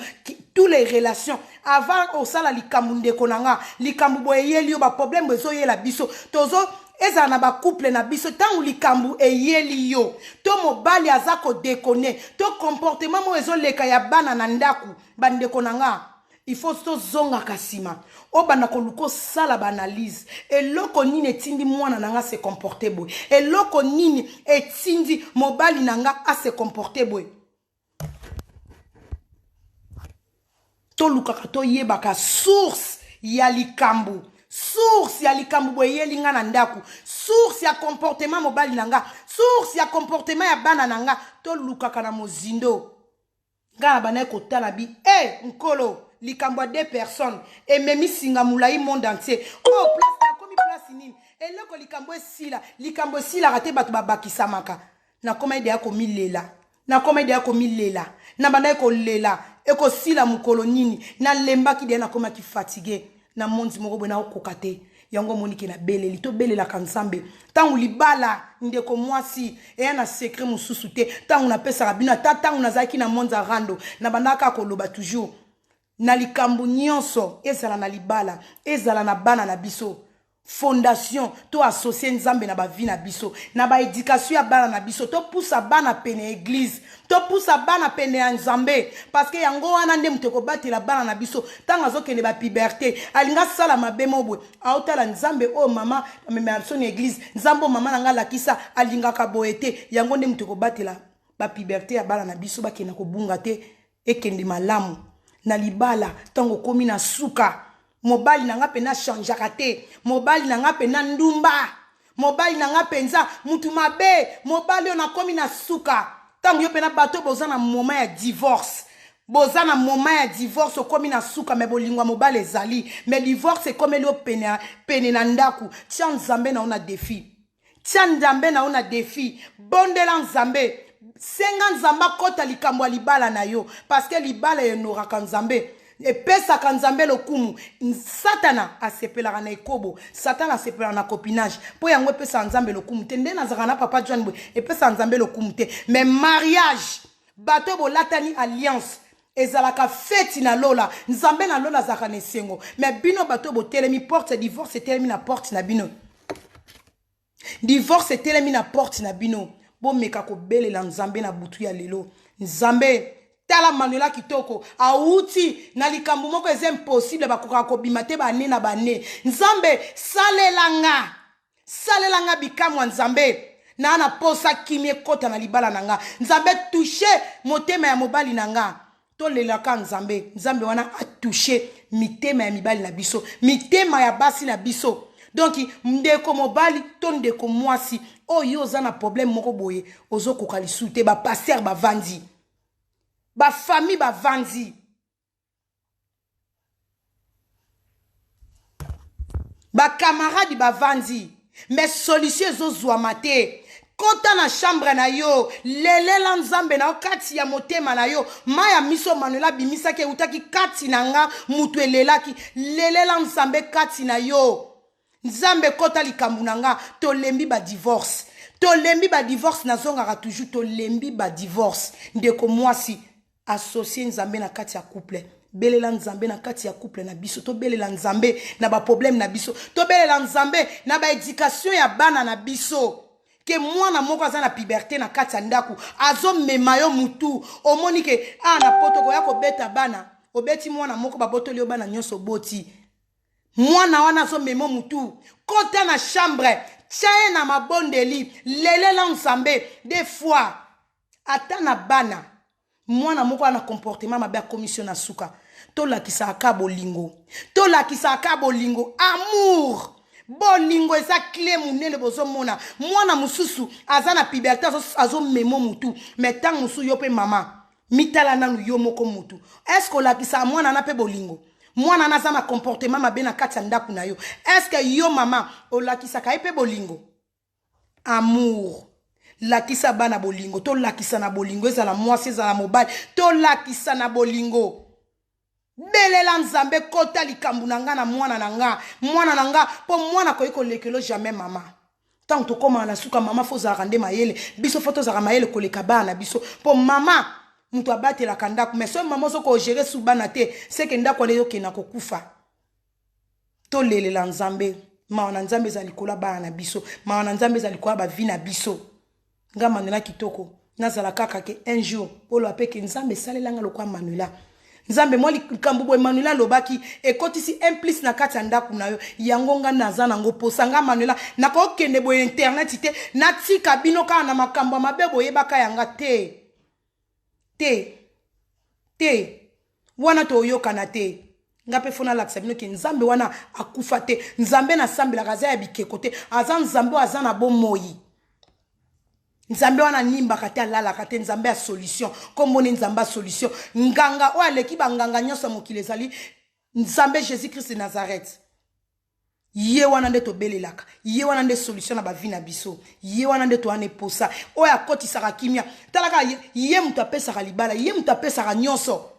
tous les relations avant osala likambo. Ndeko na nga, likambo boye eyeli yo, baproblème ezoyela biso, tozo ezala na bacouple na biso. Ntango likambo eyeli yo, to mobali aza kodéconner, to comportement moko ezoleka ya bana na ndako, bandeko na nga, il faut tozongaka nsima, obanda koluka osala baanalyse: eloko nini etindi mwana na nga se comporte boye? Eloko nini etindi mobali na nga ase comporte boye? Tolukaka toyebaka source ya likambo. Source ya likambo boye eyeli nga na ndako, source ya comportement mobali na nga, source ya comportement ya bana na nga, tolukaka na mozindo. Ngai na bandaki kotala bi e nkolo, likambo ya deux personnes ememi singa molai monde entier. Oyo oh, place nakomi, place nini? Eloko likambo esila, likambo esilaka te, bato babakisamaka. Nakoma ede ya komilela, nakoma ede ya komilela, nabandaki kolela ekosila mokolo nini? Nalembaki deya, nakomaki fatigué na mondi moko boye, nakokoka te. Yango omoniki nabeleli. Tobelelaka Nzambe ntango libala. Ndeko mwasi, eya na secret mosusu te. Ntango napesaka bino, ata ntango nazalaki na monza rando, nabandaka koloba toujours na likambo nyonso, ezala na libala, ezala na bana na biso, fondation to associe Nzambe na bavie na biso, na baéducation ya bana na biso. Topusa bana pene ya église, topusa bana pene ya Nzambe, parce que yango wana nde moto ekobatela bana na biso. Ntango azokende bapuberté, alingi asala mabe mo boye, aotala Nzambe oyo mama amemela biso na église, Nzambe oyo mama na nga alakisa alingaka boye te. Yango nde moto ekobatela bapuberté ya bana na biso, bakenda kobunga te, ekende malamu na libala. Ntango okomi na suka, mobali na nga mpenza achangeaka te, mobali na nga mpenza ndumba, mobali na nga mpenza mutu mabe, mobali oyo nakomi na suka. Ntango yo mpena, bato boza na moment ya divorce, boza na moment ya divorce, okomi na suka, me bolingo ya mobali ezali, me divorce ekomeli yo pene, pene na ndako, tia Nzambe na yo na défi, tia Nzambe na yo na défi. Bondela Nzambe, senga Nzambe akɔta likambo ya libala na yo, parce que libala ehonoraka Nzambe, epesaka Nzambe lokumu. Satana asepelaka na ekobo, Satana asepelaka na copinage, mpo yango epesaka Nzambe lokumu te. Nde nazalaka na papa John boye, epesaka Nzambe lokumu te. Mais mariage, bato bolatani alliance, ezalaka feti na lola. Nzambe na lola azalaka na esengo. Mais bino bato botelemi porte ya divorce, etelemi na porte na bino, divorce etelemi na porte na bino, bomeka kobelela Nzambe na butu ya lelo: Nzambe, tala Manuela kitoko awuti na likambo moko eza impossible, bakokaka kobima te bane na bane. Nzambe, salela nga, salela nga bikamwa. Nzambe, naa na posa kimi ekɔta na libala na nga. Nzambe, touche motema ya mobali na nga. Tolelaka Nzambe. Nzambe wana atouche mitema ya mibali na biso, mitema ya basi na biso. Donc ndeko mobali to ndeko mwasi oyo oza na problème moko boye, ozokoka lisusu te, bapasteur bavandi, bafamille bavandi, bakamaradi bavandi, mais solution ezozwama te, kota na chambre na yo, lelela Nzambe na yo kati ya motema na yo. Mai ya miso Manuel abimisaki eutaki kati na nga, mutu elelaki. Lelela Nzambe kati na yo: Nzambe, kota likambo na nga. Tolembi badivorce, tolembi badivorce. Nazongaka toujours, tolembi badivorce. Ndeko mwasi, associe Nzambe na kati ya couple, belela Nzambe na kati ya couple na biso. Tobelela Nzambe na baproblème na biso, tobelela Nzambe na baéducation ya bana na biso. Ke mwana moko aza na puberté na kati ya ndako, azomema yo mutu, omoni ke a na poto koya kobeta bana, obeti mwana moko, babotoli yo bana nyonso. Oboti mwana wana, azomema mutu, kota na chambre, tia ye na mabondeli, lelela Nzambe. Des fois ata na bana, mwana moko ana comportement mabe, akomisi yo na suka, tolakisaka bolingo, tolakisaka bolingo, amour. Bolingo eza cle monene. Bozomona mwana mosusu aza na puberté, azomemo mutu, mais ntango mosusu yo mpe mama mitala nanu yo moko mutu. Est-ce olakisaka mwana na mpe bolingo? Mwana na aza na comportement mabe na kati ya ndako na yo, est-ce yo mama olakisaka ye mpe bolingo? Amour, lakisa bana bolingo. Tolakisa na bolingo, ezala mwasi, ezala mobali, tolakisa na bolingo. Belela Nzambe, kota likambo na nga na mwana na nga, mwana na nga, mpo mwana akoki kolekelo jamais mama. Ntango tokómaka na suka, mama faut ozalaka nde mayele. Biso faut tozalaka mayele koleka bana na biso, mpo mama moto abatelaka ndako. Mais soki mama ozoki ogérer su bana te, seke ndako wana ezokenda kokufa. Tolelela Nzambe. Mawa na Nzambe eza likolo ya bana na biso, mawa na Nzambe eza likolo ya bavie na biso. Nga Manuela Kitoko, nazala kaka ke un jour oloba mpe ke Nzambe esalelanga lokola Manuela. Nzambe, mwa likambo boye Manuela alobaki ekotisi un plus na kati ya ndako na yo. Yango nga naza nango posa. Nga Manuela nakokende boye internet te, natika bino kaka na makambo ya mabe. Boyebaka yanga te, te, te. Wana toyokana te. Nga mpe faut nalakisa bino ke Nzambe wana akufa te. Nzambe nasambelaka aza ya bikeko te, aza Nzambe oyo aza na bomoi. Nzambe wana animbaka te, alalaka te. Nzambe ya solution, komboni Nzambe ya solution, nganga oyo aleki banganga nyonso ya mokili, ezali Nzambe Jésus Christ de Nazareth. Ye wana nde tobelelaka, ye wana nde solution na bavie na biso, ye wana nde towana eposa oyo akotisaka kimia. Talaka ye, ye moto apesaka libala, ye moto apesaka nyonso.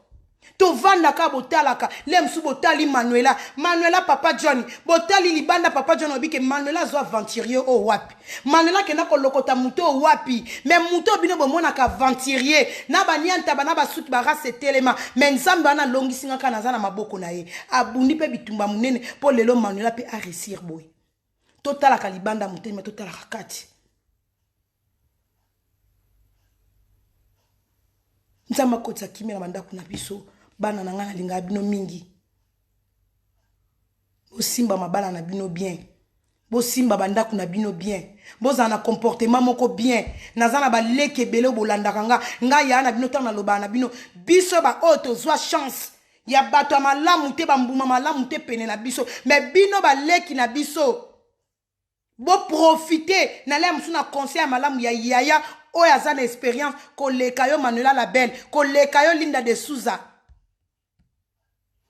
Tovandaka, botalaka le mosusu, botali Manuela, Manuela papa John, botali libanda papa John oyebi ke Manuela azwa aventurier oyo wapi, Manuela akenda kolokota moto oyo wapi. Mais moto oyo bino bomonaka aventurier na baniantaba na basuki barase etelema, mais Nzambe wana alongisi nga kaka, naza na maboko na ye. Abundi mpe bitumba monene mpo lelo Manuela mpe aréussir boye. Totalaka libanda motema, totalaka kati. Nzambe akotisa kimia na bandako na biso. Bana na ngai, nalingaka bino mingi. Bosimba mabala na bino bien, bosimba bandako na bino bien, bozala na comportement moko bien. Naza na baleki ebele oyo bolandaka nga. Ngai yaa na bino, ntango nalobaka na bino, biso baoyo tozwa chance ya bato ya malamu te, bambuma malamu te pene na biso, mais bino baleki na biso, boprofite na laya mosusu na conseil ya malamu ya yaya oyo aza na expérience koleka yo Manuela Label, koleka yo Linda de Souza.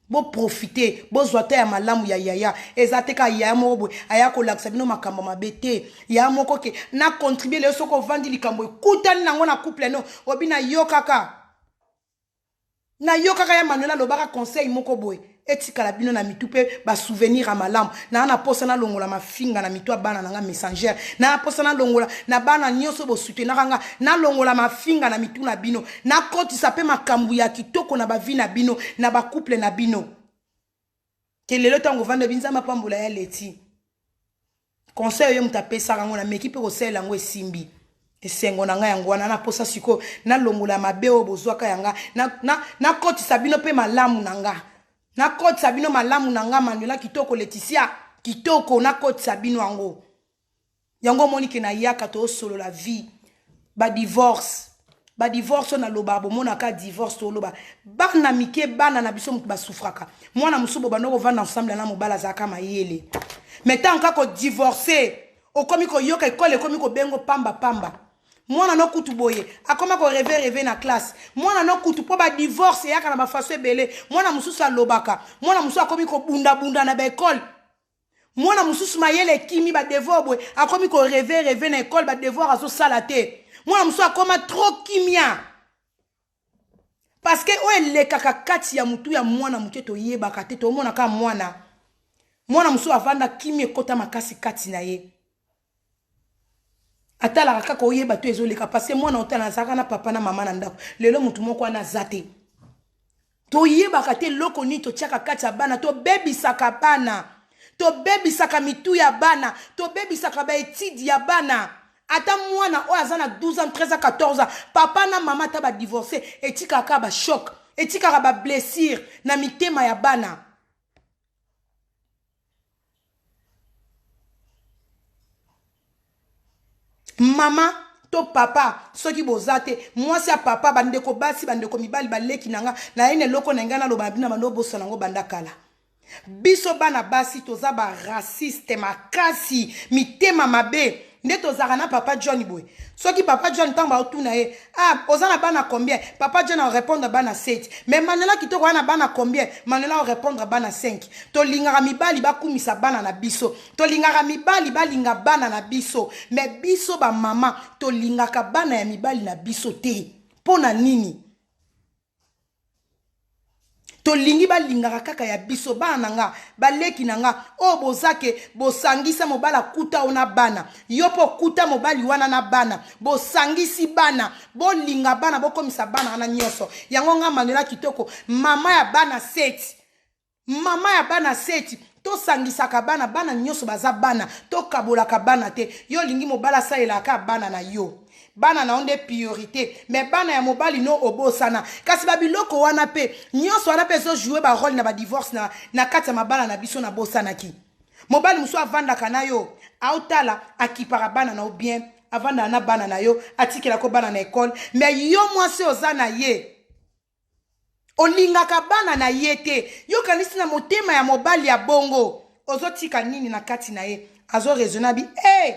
Boprofite, bozwa ta ya malamu ya yaya. Eza te kaka yaya moko boye aya kolakisa bino makambo mabe te. Yaya moko ke na contribue lelo, soki ovandi, likambo ekutani nango na couple no, obi na yo kaka, nayokaka ya Manuel alobaka conseil moko boye, etikala bino na mitu mpe basouvenir ya malamu. Naa na posa nalongola mafinga na mitu ya bana na nga messager, naa posa nalongola na bana nyonso bosutenaka nga, nalongola mafinga na mitu na bino, nakotisa mpe makambo ya kitoko na bavie na bino, na bacouple na bino. Ke lelo ntango ovanda, Nzambe apambola ya Leti, conseil oyo moto apesaka yango, nameki mpe kosalela yango, esimbi. Esengo na ngai yango wana. Naposa sikoyo nalongola mabe oyo bozwaka yanga, nakotisa bino mpe malamu na nga, nakotisa bino malamu na nga Manuela Kitoko, Leticia Kitoko, nakotisa bino yango. Yango omoni ke nayaka toosolola vie, badivorce, badivorce oyo nalobaka, bomonaka divorce, toloba bana mike, bana na biso moto basufraka. Mwana mosusu bobanda kovanda ensemble na mobali, azalaka mayele, mais ntango kaka kodivorce, okomi koyoka ekole ekomi kobengo pamba pamba. Mwana no kutu boye akoma korêver rêver na classe. Mwana no kutu, mpo badivorce eyaka na bafaçon ebele. Mwana mosusu alobaka, mwana mosusu akomi kobundabunda na baekole, mwana mosusu mayele ekimi, badevoir boye, akomi korêver rêver na ekole, badevoir azosala te. Mwana mosusu akoma trop kimia, parce que oyo elekaka kati ya motu ya mwana moke toyebaka te. Tomonaka mwana, mwana mosusu avanda kimia, ekota makasi kati na ye, atalaka kaka, oyeba to ezoleka, parce que mwana otala azalaka na papa na mama na ndako. Lelo motu moko wana aza te, toyebaka te eloko nini totiaka kati ya bana. Tobebisaka bana, tobebisaka mitu ya bana, tobebisaka baétude ya bana. Ata mwana oyo aza na 12 ans, 13 ans, 14 ans, papa na mama ata badivorce, etikaka bachoc, etikaka bablessure na mitema ya bana. Mama to papa, soki boza te, mwasi ya papa, bandeko basi, bandeko mibali, baleki na nga, naye na eloko na ngai naloba na bino, na bando obosana yango banda kala. Biso bana basi toza ba raciste makasi, mitema mabe. Nde tozalaka na papa John boye. Soki papa John ntango baotuna ye, ah, oza na bana combien? Papa John arépondre bana 7. Mais Manuela Kitoko wana bana combien? Manuela arépondre bana 5. Tolingaka mibali bakumisa bana na biso. Tolingaka mibali balinga bana na biso. Mais biso ba mama tolingaka bana ya mibali na biso te. Pona nini? Tolingi balingaka kaka ya biso bana na nga, baleki na nga oyo boza ke bosangisa mobali akuta yo na bana, yo mpe okuta mobali wana na bana, bosangisi bana, bolinga bana, bokomisa bana wana nyonso. Yango nga Manuela Kitoko, mama ya bana 7, mama ya bana 7, tosangisaka bana, bana nyonso baza bana, tokabolaka bana te. Yo olingi mobali asalelaka bana na yo, bana na yo nde priorité, mais bana ya mobali no obosana. Kasi ba biloko wana pe nyonso wana pe ezo jouer ba rôle na ba divorce na kati ya mabala na biso. Na bosanaki mobali mosusu avandaka na yo, aotala akipaka bana na yo bien, avandaka na bana na yo, atikelako bana na école, mais yo mwasi oza na ye, olingaka bana na ye te. Yo kanisi na motema ya mobali ya bongo ozotika nini na kati na ye? Azo raisonner abi, hey,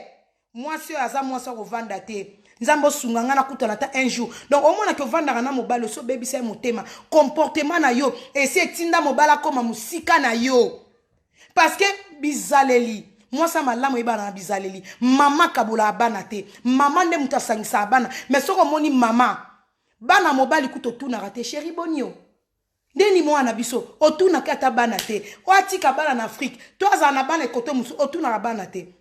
mwasi oyo aza mwasi akovanda te, Nzambe osunga nga nakutana ata un jour. Donc omonaki ovandaka na mobali, osi obebisa ye motema, comportement na yo esi etinda mobali akoma mosika na yo, parce que bizaleli mwasi ya malamu eyebana na bizaleli. Mama akabolaka bana te, mama nde moto asangisaka bana. Mais soki omoni mama, bana mobali kuta otunaka te, chéri boni yo, ndeni mwana biso, otunaka ata bana te. Oyo atika bana na Afrique to azala na bana ekoto mosusu, otunaka bana te.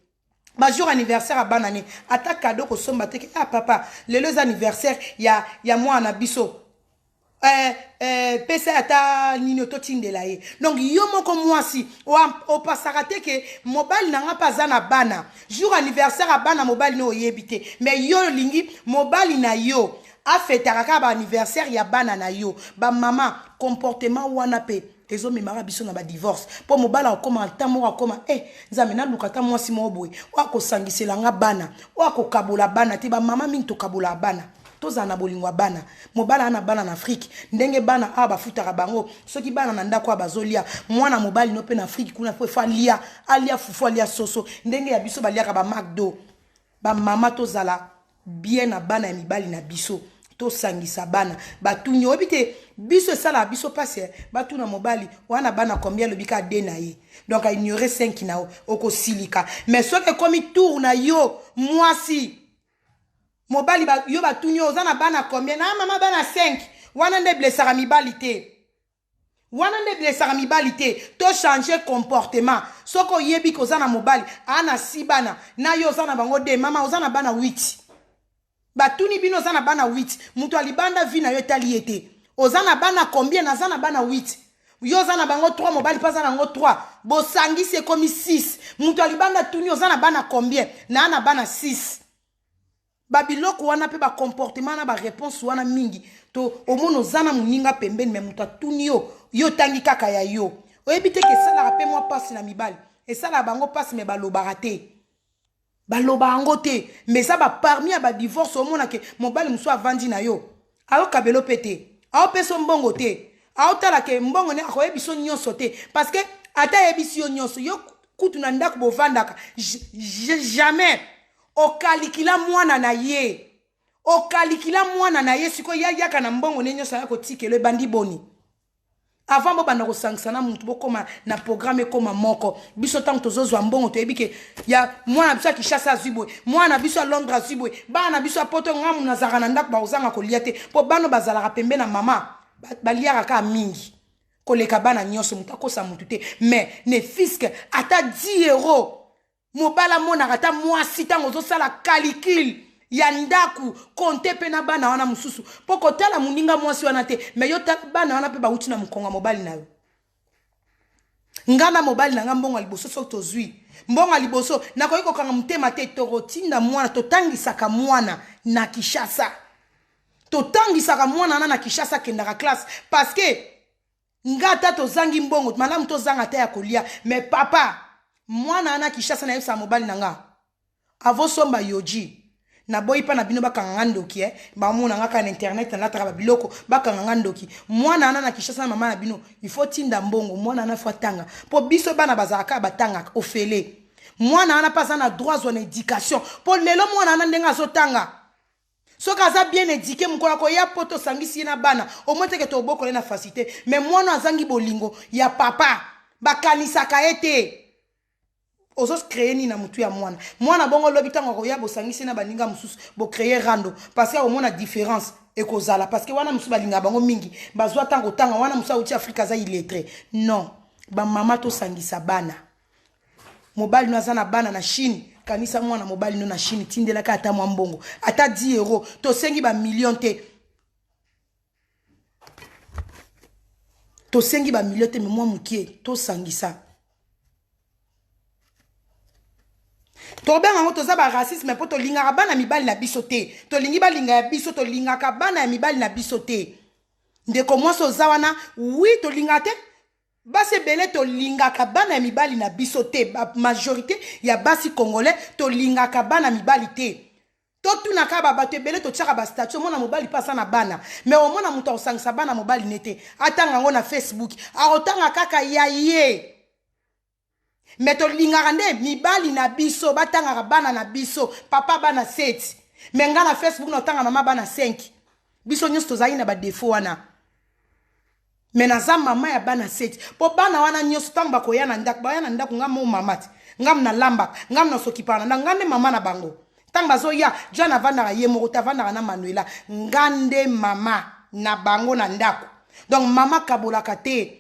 Bajour anniversaire ya bana ne, ata cadeau kosomba te ke, ah papa, lelo eza anniversaire ya mwana na biso, pesa ata nini totindela ye. Donc yo moko mwasi opasaka te ke mobali na nga mpe aza na bana, jour anniversaire ya bana mobali no oyebi te, mais yo olingi mobali na yo afetaka kaka baanniversaire ya bana na yo. Bamama, comportement wana mpe ezomemaka biso na badivorce, mpo mobali akokoma ata moko akoma e Nzambe, naluka ata mwasi moko boye oyo akosangisela nga bana, oyo akokabola bana te. Bamama mingi tokabola bana, tozala na bolingo ya bana. Mobali aza na bana na Afrique, ndenge bana awa bafutaka bango, soki bana na ndako awa bazolia, mwana mobali no mpe na Afrique kuna mpo efo alia, alia fufu, alia soso, ndenge ya biso baliaka baMcDo. Bamama, tozala bien na bana ya mibali na biso, tosangisa bana. Batuni, oyebi te, biso esalaka biso mpasi. Batuna mobali wana bana combien, alobi ka de na ye, donc aignore 5 na yo, okosilika. Mais soki ekomi tour na yo mwasi, mobali yo batuni yo oza na bana combien, na mama bana 5, wana nde blessaka mibali te, wana nde blessaka mibali te. Tochange comportement. Soki oyebi ke oza na mobali aa na si bana na yo, oza na bango de, mama oza na bana 8, batuni bino oza na bana 8, moto alibanda vie na yo etali ye te. Oza na bana combien? Naza na bana 8. Yo oza na bango 3, mobali mpe aza na yango 3, bosangisi ekomi 6. Moto alibanda tuni oza na bana combien, naa na bana 6. Babiloko wana mpe bacomportement na baréponse wana mingi to omona oza na moninga pembeni, me moto atuni yo, yo otangi kaka ya yo. Oyebi te ke esalaka mpe mwa mpasi na mibali, esalaka bango mpasi, me balobaka te, baloba yango te. Mais eza baparmi ya badivorce. Omona ke mobali mosusu avandi na yo, aokabelo mpe te, aopesa mbongo te, aotala ke mbongo ne akoyebi so nyonso te, parce que ata ayebisi yo nyonso, yo kutu na ndako bovandaka jamais okalikila mwana na ye, okalikila mwana na ye. Sikoyo yayaka na mbongo ne nyonso aya kotikelo, ebandi boni? Avant bobanda kosangisa na mutu, bokóma na programme ekóma moko. Biso ntango tozozwa mbongo, toyebi ke ya mwana biso ya Kinshasa azwi boye, mwana biso ya Londres azwi boye, bana na biso ya Poto. Ngamu nazalaka na ndako, bakozanga kolia te, mpo bana bazalaka pembe na mama baliaka kaka mingi koleka bana nyonso. Moto akosa motu te, mais ne fût-ce que ata 10 euro, mobali amonaka ata mwasi ntango ozosala calcul ya ndako, compte mpe na bana wana mosusu, mpo kotala moninga mwasi wana te, mais yo tala bana wana mpe bauti na mokongo ya mobali na yo. Nga na mobali na nga, mbongo ya liboso, soki tozwi mbongo ya liboso, nakoki kokanga motema te, tokotinda mwana, totangisaka mwana na Kinshasa, totangisaka mwana wana na Kinshasa, akendaka classe, parce que nga ata tozangi mbongo, malamu tozanga ata ya kolia, mais papa, mwana wana Kinshasa. Nayebisaka mobali na nga, avosomba yoji. Naboyi mpa na bino bakanga nga ndoki eh. Bamona nga kaka na internet nalataka ba biloko bakanga nga ndoki. Mwana wana na Kinshasa na mama na bino il faut tinda mbongo mwana wana faut atanga mpo biso bana bazalaka kaka batangaka ofele. Mwana wana mpe aza na droit azwa na education mpo lelo mwana wana ndenge azotanga soki aza bien éduqué mokolo akoya poto osangisi ye na bana omoi teke tobokola ye na facilité mais mwana azangi bolingo ya papa bakanisaka ye te. Ozo créer nini na mutu ya mwana? Mwana bongo lobi ntango akoya bosangisi na baninga mosusu bocréer rando parce que akomona différence ekozala parce que wana mosusu balingaka bango mingi bazwa ntango kotanga wana mosusu auti Afrika aza illettré. Non, bamama tosangisa bana. Mobali no aza na bana na Chine, kanisa mwana mobali no na Chine, tindelaka ata mwa mbongo ata 10 euro, tosengi ba million te, tosengi ba million te, mais mwa mokie tosangisa. Tobenga yango toza ba racisme mpo tolingaka bana mibali na biso te, tolingi balinga ya biso, tolingaka bana ya mibali na biso te. Ndeko mwasi oza wana, oui tolingaka te basi ebele, tolingaka bana ya mibali na biso te. Ba majorité ya basi congolais tolingaka bana mibali te. Totunaka ba bato ebele, totiaka ba statut, omona mobali mpe aza na bana mais omona moto akosangisa bana mobali ne te, atanga yango na Facebook, akotanga kaka ya ye. Me tolingaka nde mibali na biso batangaka bana na biso, papa bana 7, me nga na Facebook na otanga mama bana 5. Biso nyonso tozali na badefo wana, me naza mama ya bana 7 mpo bana wana nyonso ntango bakoya na ndako, baya na ndako nga mo mama te, nga nalambaka, nga nasokipaka na ndako, nga nde mama na bango. Ntango bazoya, John avandaka ye moko te, avandaka na Manuela, nga nde mama na bango na ndako. Donc mama kabolaka te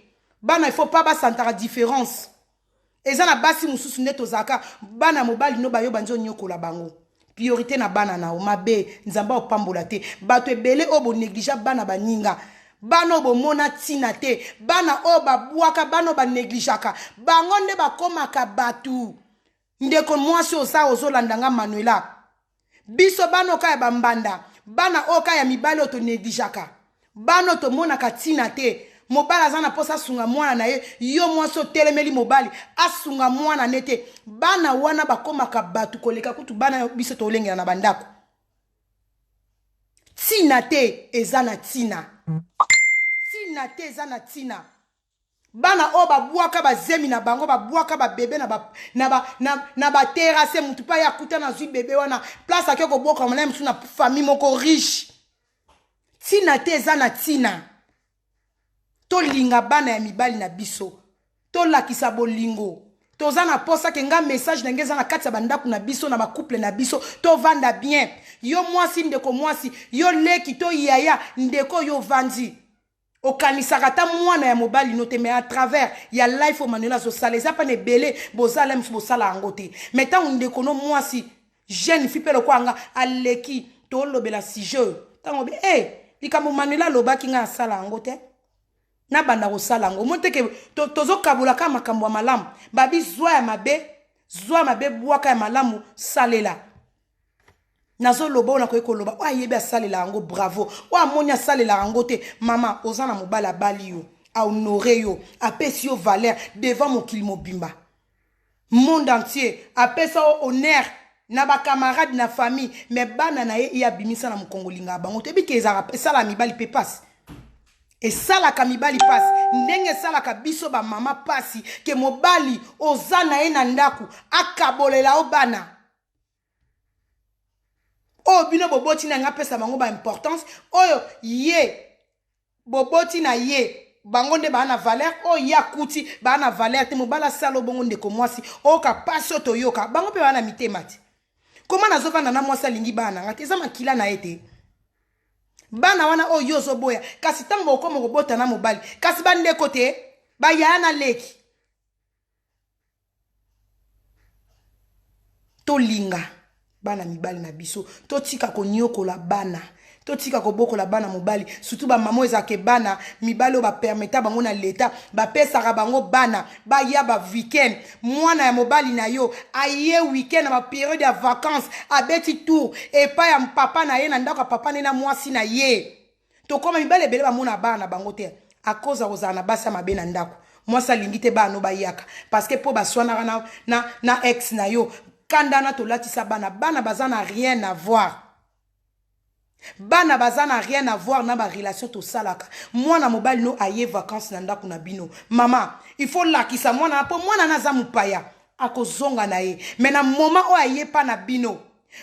bana, il faut pas basantaka différence. Eza na basi mosusu nde tozalaka bana mobali no bayo banzi onyokola bango, priorité na bana na yo mabe, nzambe opambola te. Bato ebele oyo bonéglige bana baninga, bana oyo bomona ntina te, bana oyo babwaka, bana oyo banégligeaka bango nde bakomaka bato. Ndeko mwasi oza ozolanda nga Manuela, biso bana oyo kaka ya bambanda, bana oyo kaka ya mibali oyo tonégligeaka, bana oyo tomonaka ntina te. Mobali aza na mposa asunga mwana na ye, yo mwasi otelemeli mobali asunga mwana ne te. Bana wana bakomaka bato koleka kutu bana biso tolengela na bandako. Ntina te eza na ntina, ntina te eza na ntina. Bana oyo babwaka bazemi na bango, babwaka babebe na baterrasse, mutu mpe aye akuta nazwi bebe wana place ake kobwaka molai mosusu na famille moko riche. Ntina te eza na ntina. Tolinga bana ya mibali na biso, tolakisa bolingo. Toza na posa ke nga message na nge eza na kati ya bandako na biso, na bacouple na biso, tovanda bien. Yo mwasi, ndeko mwasi, yo leki to yaya, ndeko yo ovandi okanisaka ata mwana ya mobali no te, mais à travers ya life oyo Manuela azosala, eza pana ebele bozala mosusu bosala yango te. Mais ntango ndeko no mwasi jeune fille mpe lokola nga aleki tolobela sujet oyo, ntango obi e likambo Manuela alobaki, ngai asala yango te, nabanda kosala yango. Omoni te ke tozokabola kaka makambo ya malamu, babi zwa ya mabe, zwa ya mabe, bwaka ya malamu, salela. Nazoloba oyo nakoki koloba, oyo ayebi asalela yango bravo, oyo amoni asalelaka yango te. Mama oza na mobali abali yo, ahonore yo, apesi yo valeur devant mokili mobimba, monde entier, apesa yo honneur na bacamarade, na famille, mais bana na ye ye abimisa na mokongo, olingaka bango. Toyebi ke ezalaka esalaka mibali mpe pasi, esalaka mibali pasi ndenge esalaka biso bamama pasi, ke mobali oza na ye na ndako akabolela yo bana oyo bino boboti na nga, apesa bango ba importance oyo ye boboti na ye, bango nde baa na valeur, oyo ye akuti baa na valeur te. Mobali asala bongo, ndeko mwasi, oyoka pasi oyo toyoka, bango mpe baa na mitema te. Koma nazovanda na mwasi alingi bana na nga te, eza makila na ye te bana wana oyo yo ozoboya. Kasi ntango bokoma kobota na mobali, kasi bandeko te, bayaya na leki. Tolinga bana mibali na biso, totika konyokola bana, totika kobokola bana mobali, surtout bamama oyo ezalaka bana mibali oyo bapermeta bango na leta, bapesaka bango bana baya ba weekend. Mwana ya mobali na yo aye weekend na baperiode ya vacances, abeti tour epai ya papa na ye, na ndako ya papa na ye na mwasi na ye. Tokoma mibali ebele bamona bana na bango te à cause ya kozala na basi ya mabe na ndako. Mwasi alingi te bana no bayaka parce que mpo baswanaka na ex na yo. Kanda na tolatisa bana, bana baza na rien à voir. Bana baza na rien à voir na ba relation tosalaka. Mwana mobali no aye vacances na ndako na bino. Mama, il faut lakisa mwana po mwana na za mupaya akozonga na ye. Mais na moment oyo aye pa na bino,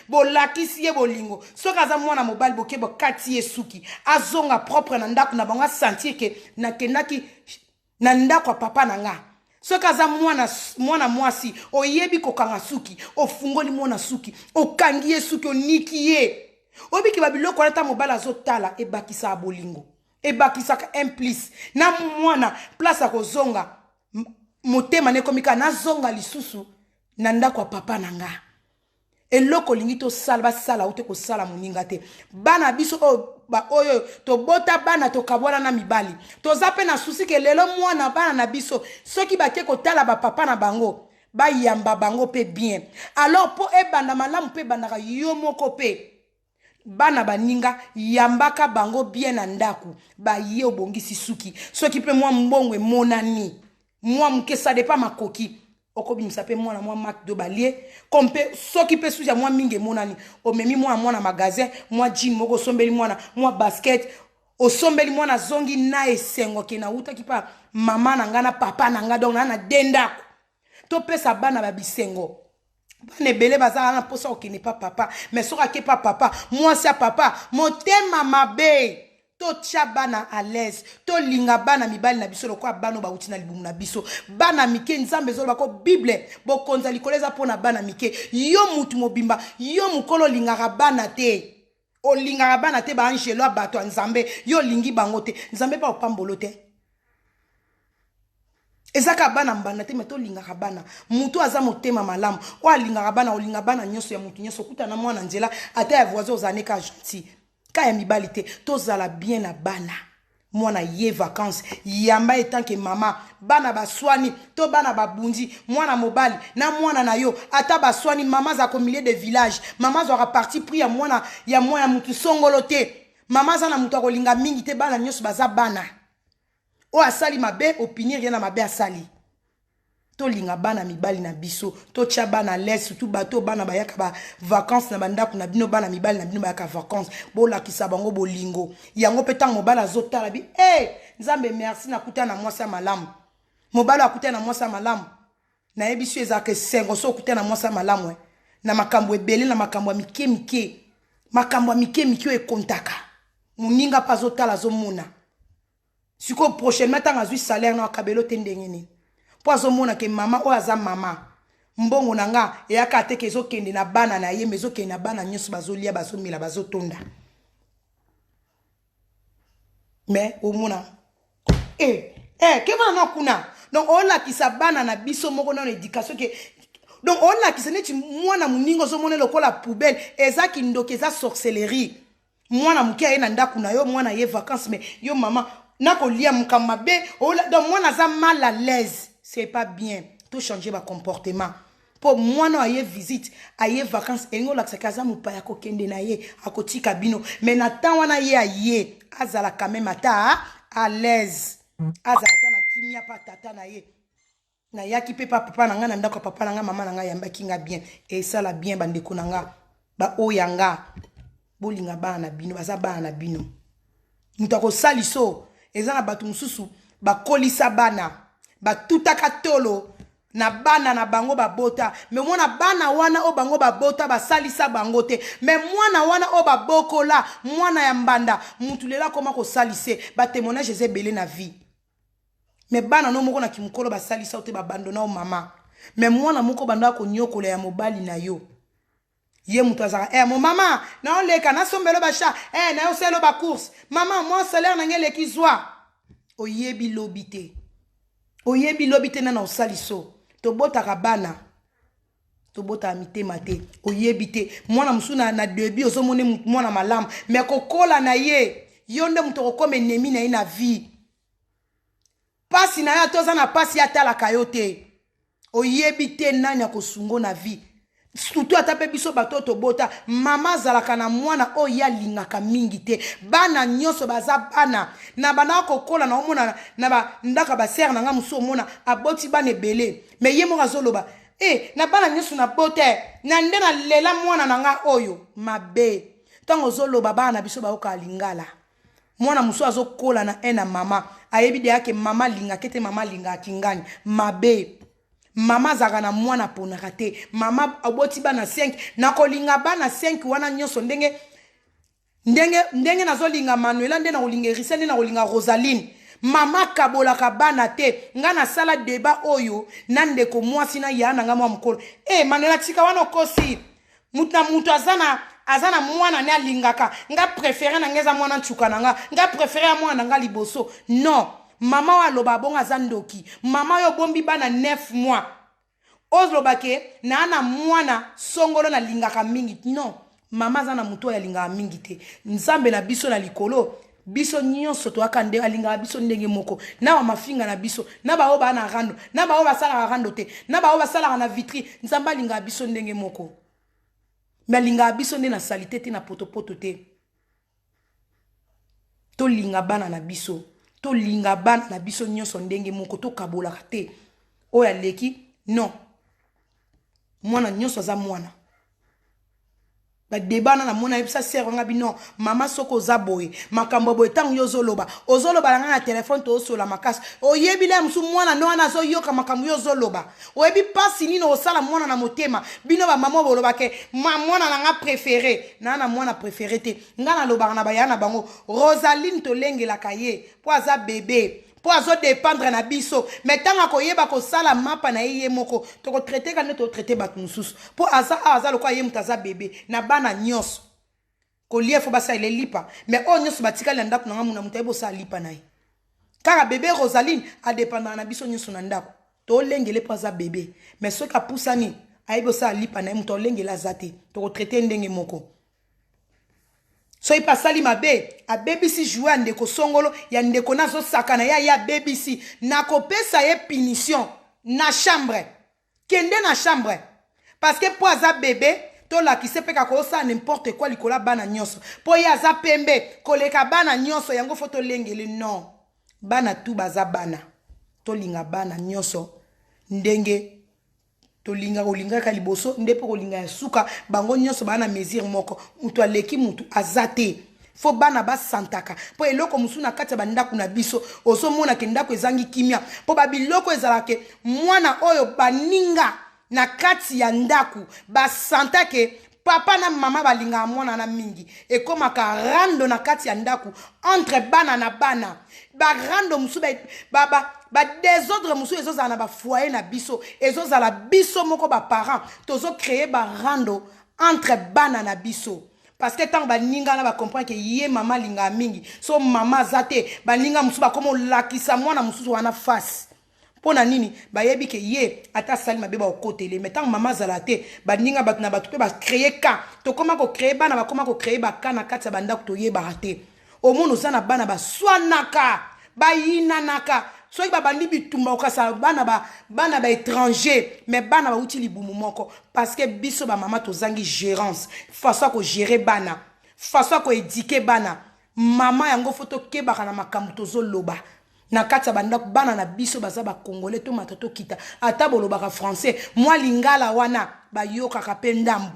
bolakisi ye bolingo. Soki aza mwana mobali boke bokati ye suki, azonga propre na ndako na bango, asentir ke nakendaki na ndako ya papa na nga. Soki aza mwana, mwana mwasi, oyebi kokanga suki, ofungoli mwana suki, okangi ye suki, oniki ye. Oyebiki ba biloko wana ta mobali azotala, ebakisaka bolingo, ebakisaka un plus na mwana place akozonga motema nekomi kaka nazonga lisusu na ndako ya papa na nga. Eloko olingi tosala, basala ou te kosala moninga te. Bana biso oyo ba oyo tobota bana tokabwana na mibali, toza pe na souci ke lelo mwana bana na biso soki bake kotala ba papa na bango bayamba bango pe bien. Alors po ebanda malamu pe ebandaka yo moko pe bana baninga yambaka bango bien na ndako, baye obongisi suki, soki pe mwa mbongo emonani mwa moke, ça dépend makoki, okobimisa pe mwana mwa mak do balie comme pe soki pe susi ya mwa mingi emonani, omemi mwana mwana magasin, mwa jean moko osombeli mwana, mwa basket osombeli mwana, azongi na esengo ke nawutaki pa mama na nga na papa na nga, donc na na de ndako. Topesa bana ba bisengo. Bana ebele baza na mposa kokende pa papa, mais soki ake pa papa, mwasi ya papa motema mabe. Totia bana à l'aise, tolinga bana mibali na biso lokola bana bauti na libumu na biso. Bana mike, Nzambe ezoloba ko Bible, bokonza likolo eza mpona bana mike. Yo mutu mobimba, yo mokolo olingaka bana te, olingaka bana te, ba angelo ya bato ya Nzambe, yo olingi bango te, Nzambe pa opambolo te. Ezaka bana mbanda te, mais tolingaka bana. Mutu aza motema malamu, oyo alingaka bana, olinga bana nyonso ya mutu nyonso, okuta na mwana nzela ata ya voisin ozala ne ka gentil, ka ya mibali te. Tozala bien na bana. Mwana ye vacances, yamba etant que mama, bana baswani to bana babundi, mwana mobali na mwana na yo ata baswani, mama aza ko milieu de village, mama azwaka parti pris ya mwana ya mwana mutu songolo te. Mama aza na mutu akolinga mingi te, bana nyonso baza bana. Oyo asali mabe, opinir ye na mabe asali. Tolinga bana mibali na biso, totia bana à l'aise, surtout bato bana bayaka ba vacances na bandako na bino, bana mibali na bino bayaka vacances, bolakisa bango bolingo. Yango pe tango mobali azotala bi, hey, Nzambe merci nakuta na mwasi ya malamu. Mobali akuta na mwasi ya malamu. Nayebi so ezalaka esengo so okuta na mwasi ya malamu, eh. Na makambo ebele, na makambo ya mike mike. Makambo ya mike mike oyo ekontaka. Moninga pa azotala azomona. Sikoyo prochainement ntango azwi salaire na akabelo te ndenge nini? Po azomona ke mama oyo aza mama, mbongo na nga eyaka te ke ezokende na bana na ye, mais ezokende na bana nyonso bazolia, bazomela, bazotonda. Mais omona ke bana na kuna. Donc olakisa bana na biso moko na éducation ke, donc olakisa neti mwana moninga ozomona lokola poubelle, eza kindoki, eza sorcellerie. Mwana moke aye na ndako na yo, mwana ye vacances, mais yo mama nakolia mokambo mabe, donc mwana aza mal à l'aise, c'est pas bien. To changer ba comportement. Po mwana aye visite, aye vacances, elingi olakisaka aza mopaya akokende na ye, akotika bino. Mais na temps wana ye aye, azala quand même ata à l'aise. Azala ata na kimia pa tata na ye. Nayaki pe pa papa na nga na ndako ya papa na nga, mama na nga yambaki nga bien. Esala bien bandeko na nga, ba oyo nga bolinga bana na bino, baza bana na bino. Moto akosaliso eza na bato mosusu bakolisa bana, batutaka tolo na bana na bango babota, mais mwana bana wana oyo bango babota basalisa bango te, mais mwana wana oyo babokola mwana ya mbanda mutu lelo akoma kosalise. Ba témoignage eza ebele na vie. Mais bana no moko na kimukolo basalisa te, babandona o mama, mais mwana moko banda konyokola ya mobali na yo, ye mutu azaka mo mama na oleka nasombelo ba chat, na oselo ba course, mama moi salaire na ngai eleki zwa. Oyebi lobi te, oyebi lobi te nana osaliso. Tobotaka bana, tobotaka mitema te, oyebi te mwana mosusu na début ozomona mwana malamu, mais kokola na ye yo nde moto okokoma ennemi na ye na vie. Pasi na yo toza na pasi atalaka yo te, oyebi te nani akosungo na vie. Surtout ata pe biso bato tobota, mama azalaka na mwana oyo ye alingaka mingi te. Bana nyonso baza bana na bana kokola na omona na ba ndaka ba sœur na nga mosusu omona aboti bana ebele, mais ye moko azoloba. E na bana nyonso na bote na nde nalela mwana na nga oyo mabe. Ntango ozoloba, bana na biso bayoka lingala. Mwana mosusu azokola na haine ya mama, ayebi deya ke mama alingaka te, mama alingaka kingani mabe. Mama azalaka na mwana aponaka te. Mama aboti bana 5, nakolinga bana 5 wana nyonso ndenge ndenge ndenge nazolinga Manuela, nde nakolinga Erisia, nde nakolinga Rosaline. Mama akabolaka bana te. Nga nasala débat oyo na ndeko mwasi na ya na nga mwa mokolo. E Manuela, tika wana, okosi. Mutu na mutu aza na mwana ne alingaka. Nga préféré na nga eza mwana nsuka na nga, nga préféré ya mwana na nga liboso. Non, mama oyo aloba bongo aza ndoki. Mama oyo obombi bana 9 mois, oloba ke naa na mwana songolo nalingaka mingi. Non, mama aza na motu oyo alingaka mingi te. Nzambe na biso na likolo, biso nyonso toyaka nde alingaka biso ndenge moko, na bamafinga na biso, na baoyo baa na rando, na baoyo basalaka rando te, na baoyo basalaka na vitri. Nzambe alingaka biso ndenge moko, me alingaka biso nde na saleté te, na potopoto te. Tolinga bana na biso, tolinga bana na biso nyonso ndenge moko, tokabolaka te oyo aleki. Non, mwana nyonso aza mwana. Badeba na namona, yebisa sœur wanga bino: mama, soki oza boye, makambo boye, ntango yo ozoloba, ozoloba na ngai na telefone, toosola makasi, oyebi la mosu mwana no wana azoyoka makambo yo ozoloba, oyebi mpasi nini osala mwana na motema. Bino bamama bolobake mwana na nga préféré, naa na mwana préféré te. Ngai nalobaka na baya na bango, Rosaline tolengelaka ye mpo aza bébé, mpo azodépendre na biso. Me ntango akoyeba kosala mapa na ye ye moko, tokotraiter ka nde totraiter bato mosusu, mpo aza awa, aza lokola ye moto aza bébé na bana nyonso. Kolia fo basalela lipa, me oyo nyonso batikali na ndako na nga, muna moto ayebi osala lipa na ye, kaka bébé Rosaline adépendaka na biso nyonso na ndako. Tolengele mpo aza bébé, me soki apusani, ayebi osala lipa na ye, moto alengele aza te. Tokotraiter ndenge moko. Soki mpe asali mabe, abebisi jouet ya ndeko songolo, ya ndeko nazosakana ye, aye abebisi, nakopesa ye punition na chambre: kende na chambre. Parce que mpo aza bébé, tolakise mpe kaka osala n'importe quoi likolo ya bana nyonso, mpo ye aza pembe koleka bana nyonso, yango fo tolengele. Non, bana tu baza bana, tolinga bana nyonso ndenge tolinga. Kolingaka liboso nde mpe kolinga ya suka. Bango nyonso baa na mesure moko, moto aleki motu aza te. Fo bana basantaka, mpo eloko mosusu na kati ya bandako na biso, ozomona ke ndako ezangi kimia mpo babiloko ezalaka mwana oyo baninga na kati ya ndako basantake papa na mama balingaka mwana na mingi. Ekomaka rando na kati ya ndako entre bana na bana, barando mosusu, badésordre mosusu ezozala na bafoyer na biso. Ezozala biso moko baparent tozocréer barando entre bana na biso, parce que ntango baninga na bacomprendre ke ye mama alingaka mingi, so mama aza te, baninga mosusu bakoma olakisa mwana mosusu wana face. Mpo na nini? Bayebi ke ye ata asali mabe, baokotele. Me ntango mama azala te, baninga bato na bato mpe bacréer ka. Tokóma kocréer, bana bakóma kocréer baka na kati ya bandako, toyebaka te. Omona oza na bana baswanaka, bayinanaka, soki babandi bitumba, okasa bana bana baétranger, mais bana bauti libumu moko, parce que biso bamama tozangi gérance, façon ya kogérer bana, façon ya koéduquer bana. Mama yango fo tokebaka na makambo tozoloba na kati ya bandako. Bana na biso baza bacongolais, tomata tokita, ata bolobaka français, mwa lingala wana bayokaka mpe ndambo,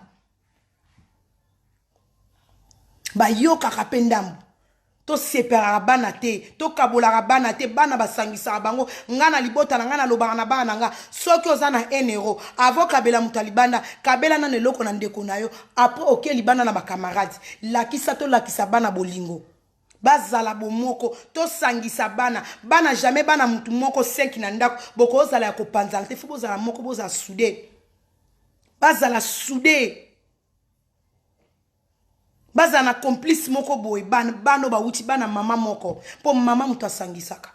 bayokaka mpe ndambo. Toseparaka bana te, tokabolaka bana te, bana basangisaka bango. Nga na libota na ngai, nalobaka na bana na nga: soki oza na 1 euro, avant kabela moto ya libanda, kabela nano eloko na ndeko na yo, après oke libanda na bacamarade. Lakisa, tolakisa bana bolingo, bazala bomoko, tosangisa bana. Bana jamais bana mutu moko 5 na ndako bokozala ya kopanzana te. Fo bozala moko, bozala soudé, bazala soudé, bazala na complice moko boye. Bana, bana oyo bawuti bana mama moko, mpo mama moto asangisaka.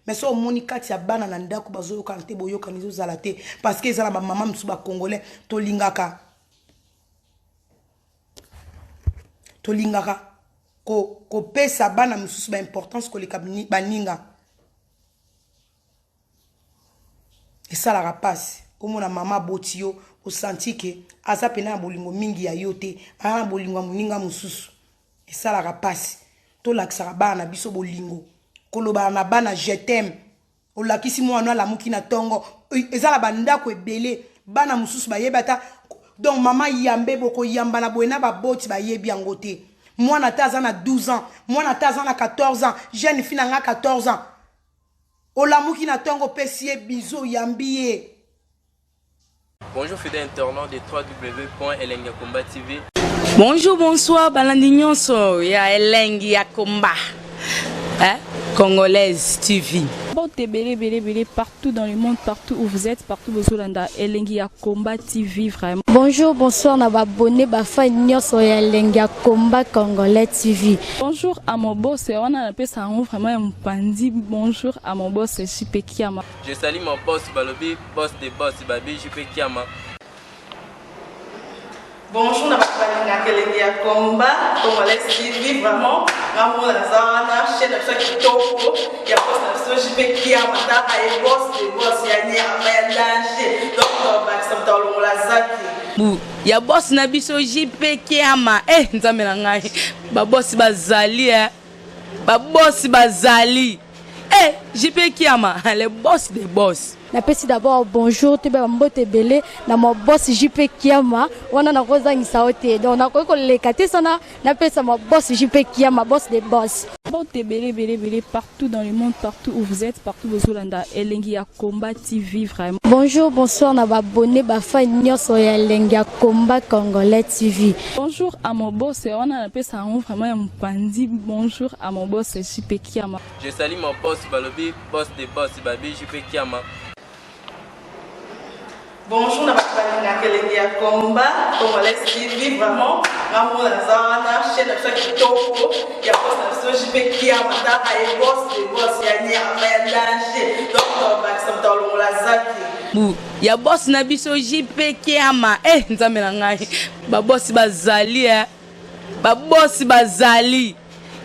Mais so omoni kati ya bana na ndako bazoyokana te, boyokani ezozala te, parce que eza na bamama mosusu bacongolais, tolingaka kopesa bana mosusu baimportance koleka baninga. Esalaka mpasi omona mama aboti yo, osanti ke aza pena na bolingo mingi ya yo te, aza na bolingo ya moninga mosusu. Esalaka mpasi. Tolakisaka bana na biso bolingo, kolobana na bana "je t'aime". Olakisi mwana, alamuki na ntongo. Eza na bandako ebele. Bana mosusu bayebi ata donc mama yambe bokoyambana boye na baboti bayebi yango te. Mwana ata aza na 12 ans, mwana ata aza na 14 ans, jeune fille na nga 14 ans, olamuki na ntongo, opesi ye bizu, oyambi ye. Bonjour fidèles internautes de www.elengiyakomba TV. Bonjour, bonsoir, balandi nyonso ya Elengi ya Komba, hein? Congolaise TV. Mbote ebele ebele ebele partout dans le monde, partout où vous êtes, partout bozolanda Elengi ya Komba TV vraiment. Bonjour, bonsoir na ba abonné, ba fan nyonso ya Elengi ya Komba Congolais TV. Bonjour à mon boss, wana napesa yango vraiment ya mopandi. Bonjour à mon boss JP Kiama. Je salue mon boss Balobi, boss de boss Babi JP Kiama. Bonjour na bato balingaka Elengi ya Komba Congolais TV. Vraiment, ngamona naza wana, chaîne na biso ya kitoko ya boss na biso JP Kiama. Taka ye, boss de boss ya nyama ya danger. Donc bakisa moto alongola zaki. Bu ya boss na biso JP Kiama. Eh, nzambe na ngai, babosi bazali, eh. Babosi bazali. Eh, JP Kiama, le boss des boss. Napesi d'abord bonjour toyeba bambote ebele na ma boss JP Kiama. Wana nakozangisa yo te, donc nakoki koleka te sana napesa ma boss JP Kiama, boss de boss. Mbote ebele ebele ebele partout dans le monde, partout où vous êtes, partout bozolanda Elengi ya Komba TV vraiment. Bonjour, bonsoir na ba abonné, ba fan nyonso ya Elengi ya Komba Congolais TV. Bonjour à mon boss, wana napesa yango vraiment ya mopandi. Bonjour à mon boss JP Kiama. Je salue mon boss Balobi, boss de boss Babi JP Kiama. Bonjour na bato balingaka Elengi ya Komba Congolais TV. Vraiment, ngamona naza wana, chaîne na biso ya kitoko ya boss na biso JP Kiama. Taka ye, boss de boss ya nyama ya danger. Donc bakisa moto alongola zaki. Bu ya boss na biso JP Kiama. Eh, nzambe na ngai, babosi bazali, eh. Babosi bazali.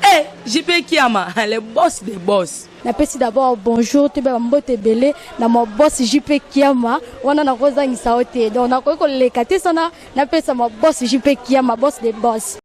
Eh, JP Kiama, le boss des boss. Napesi d'abord bonjour toyeba bambote ebele na ma boss JP Kiama. Wana nakozangisa yo te, donc nakoki koleka te sana napesa ma boss JP Kiama, boss de boss.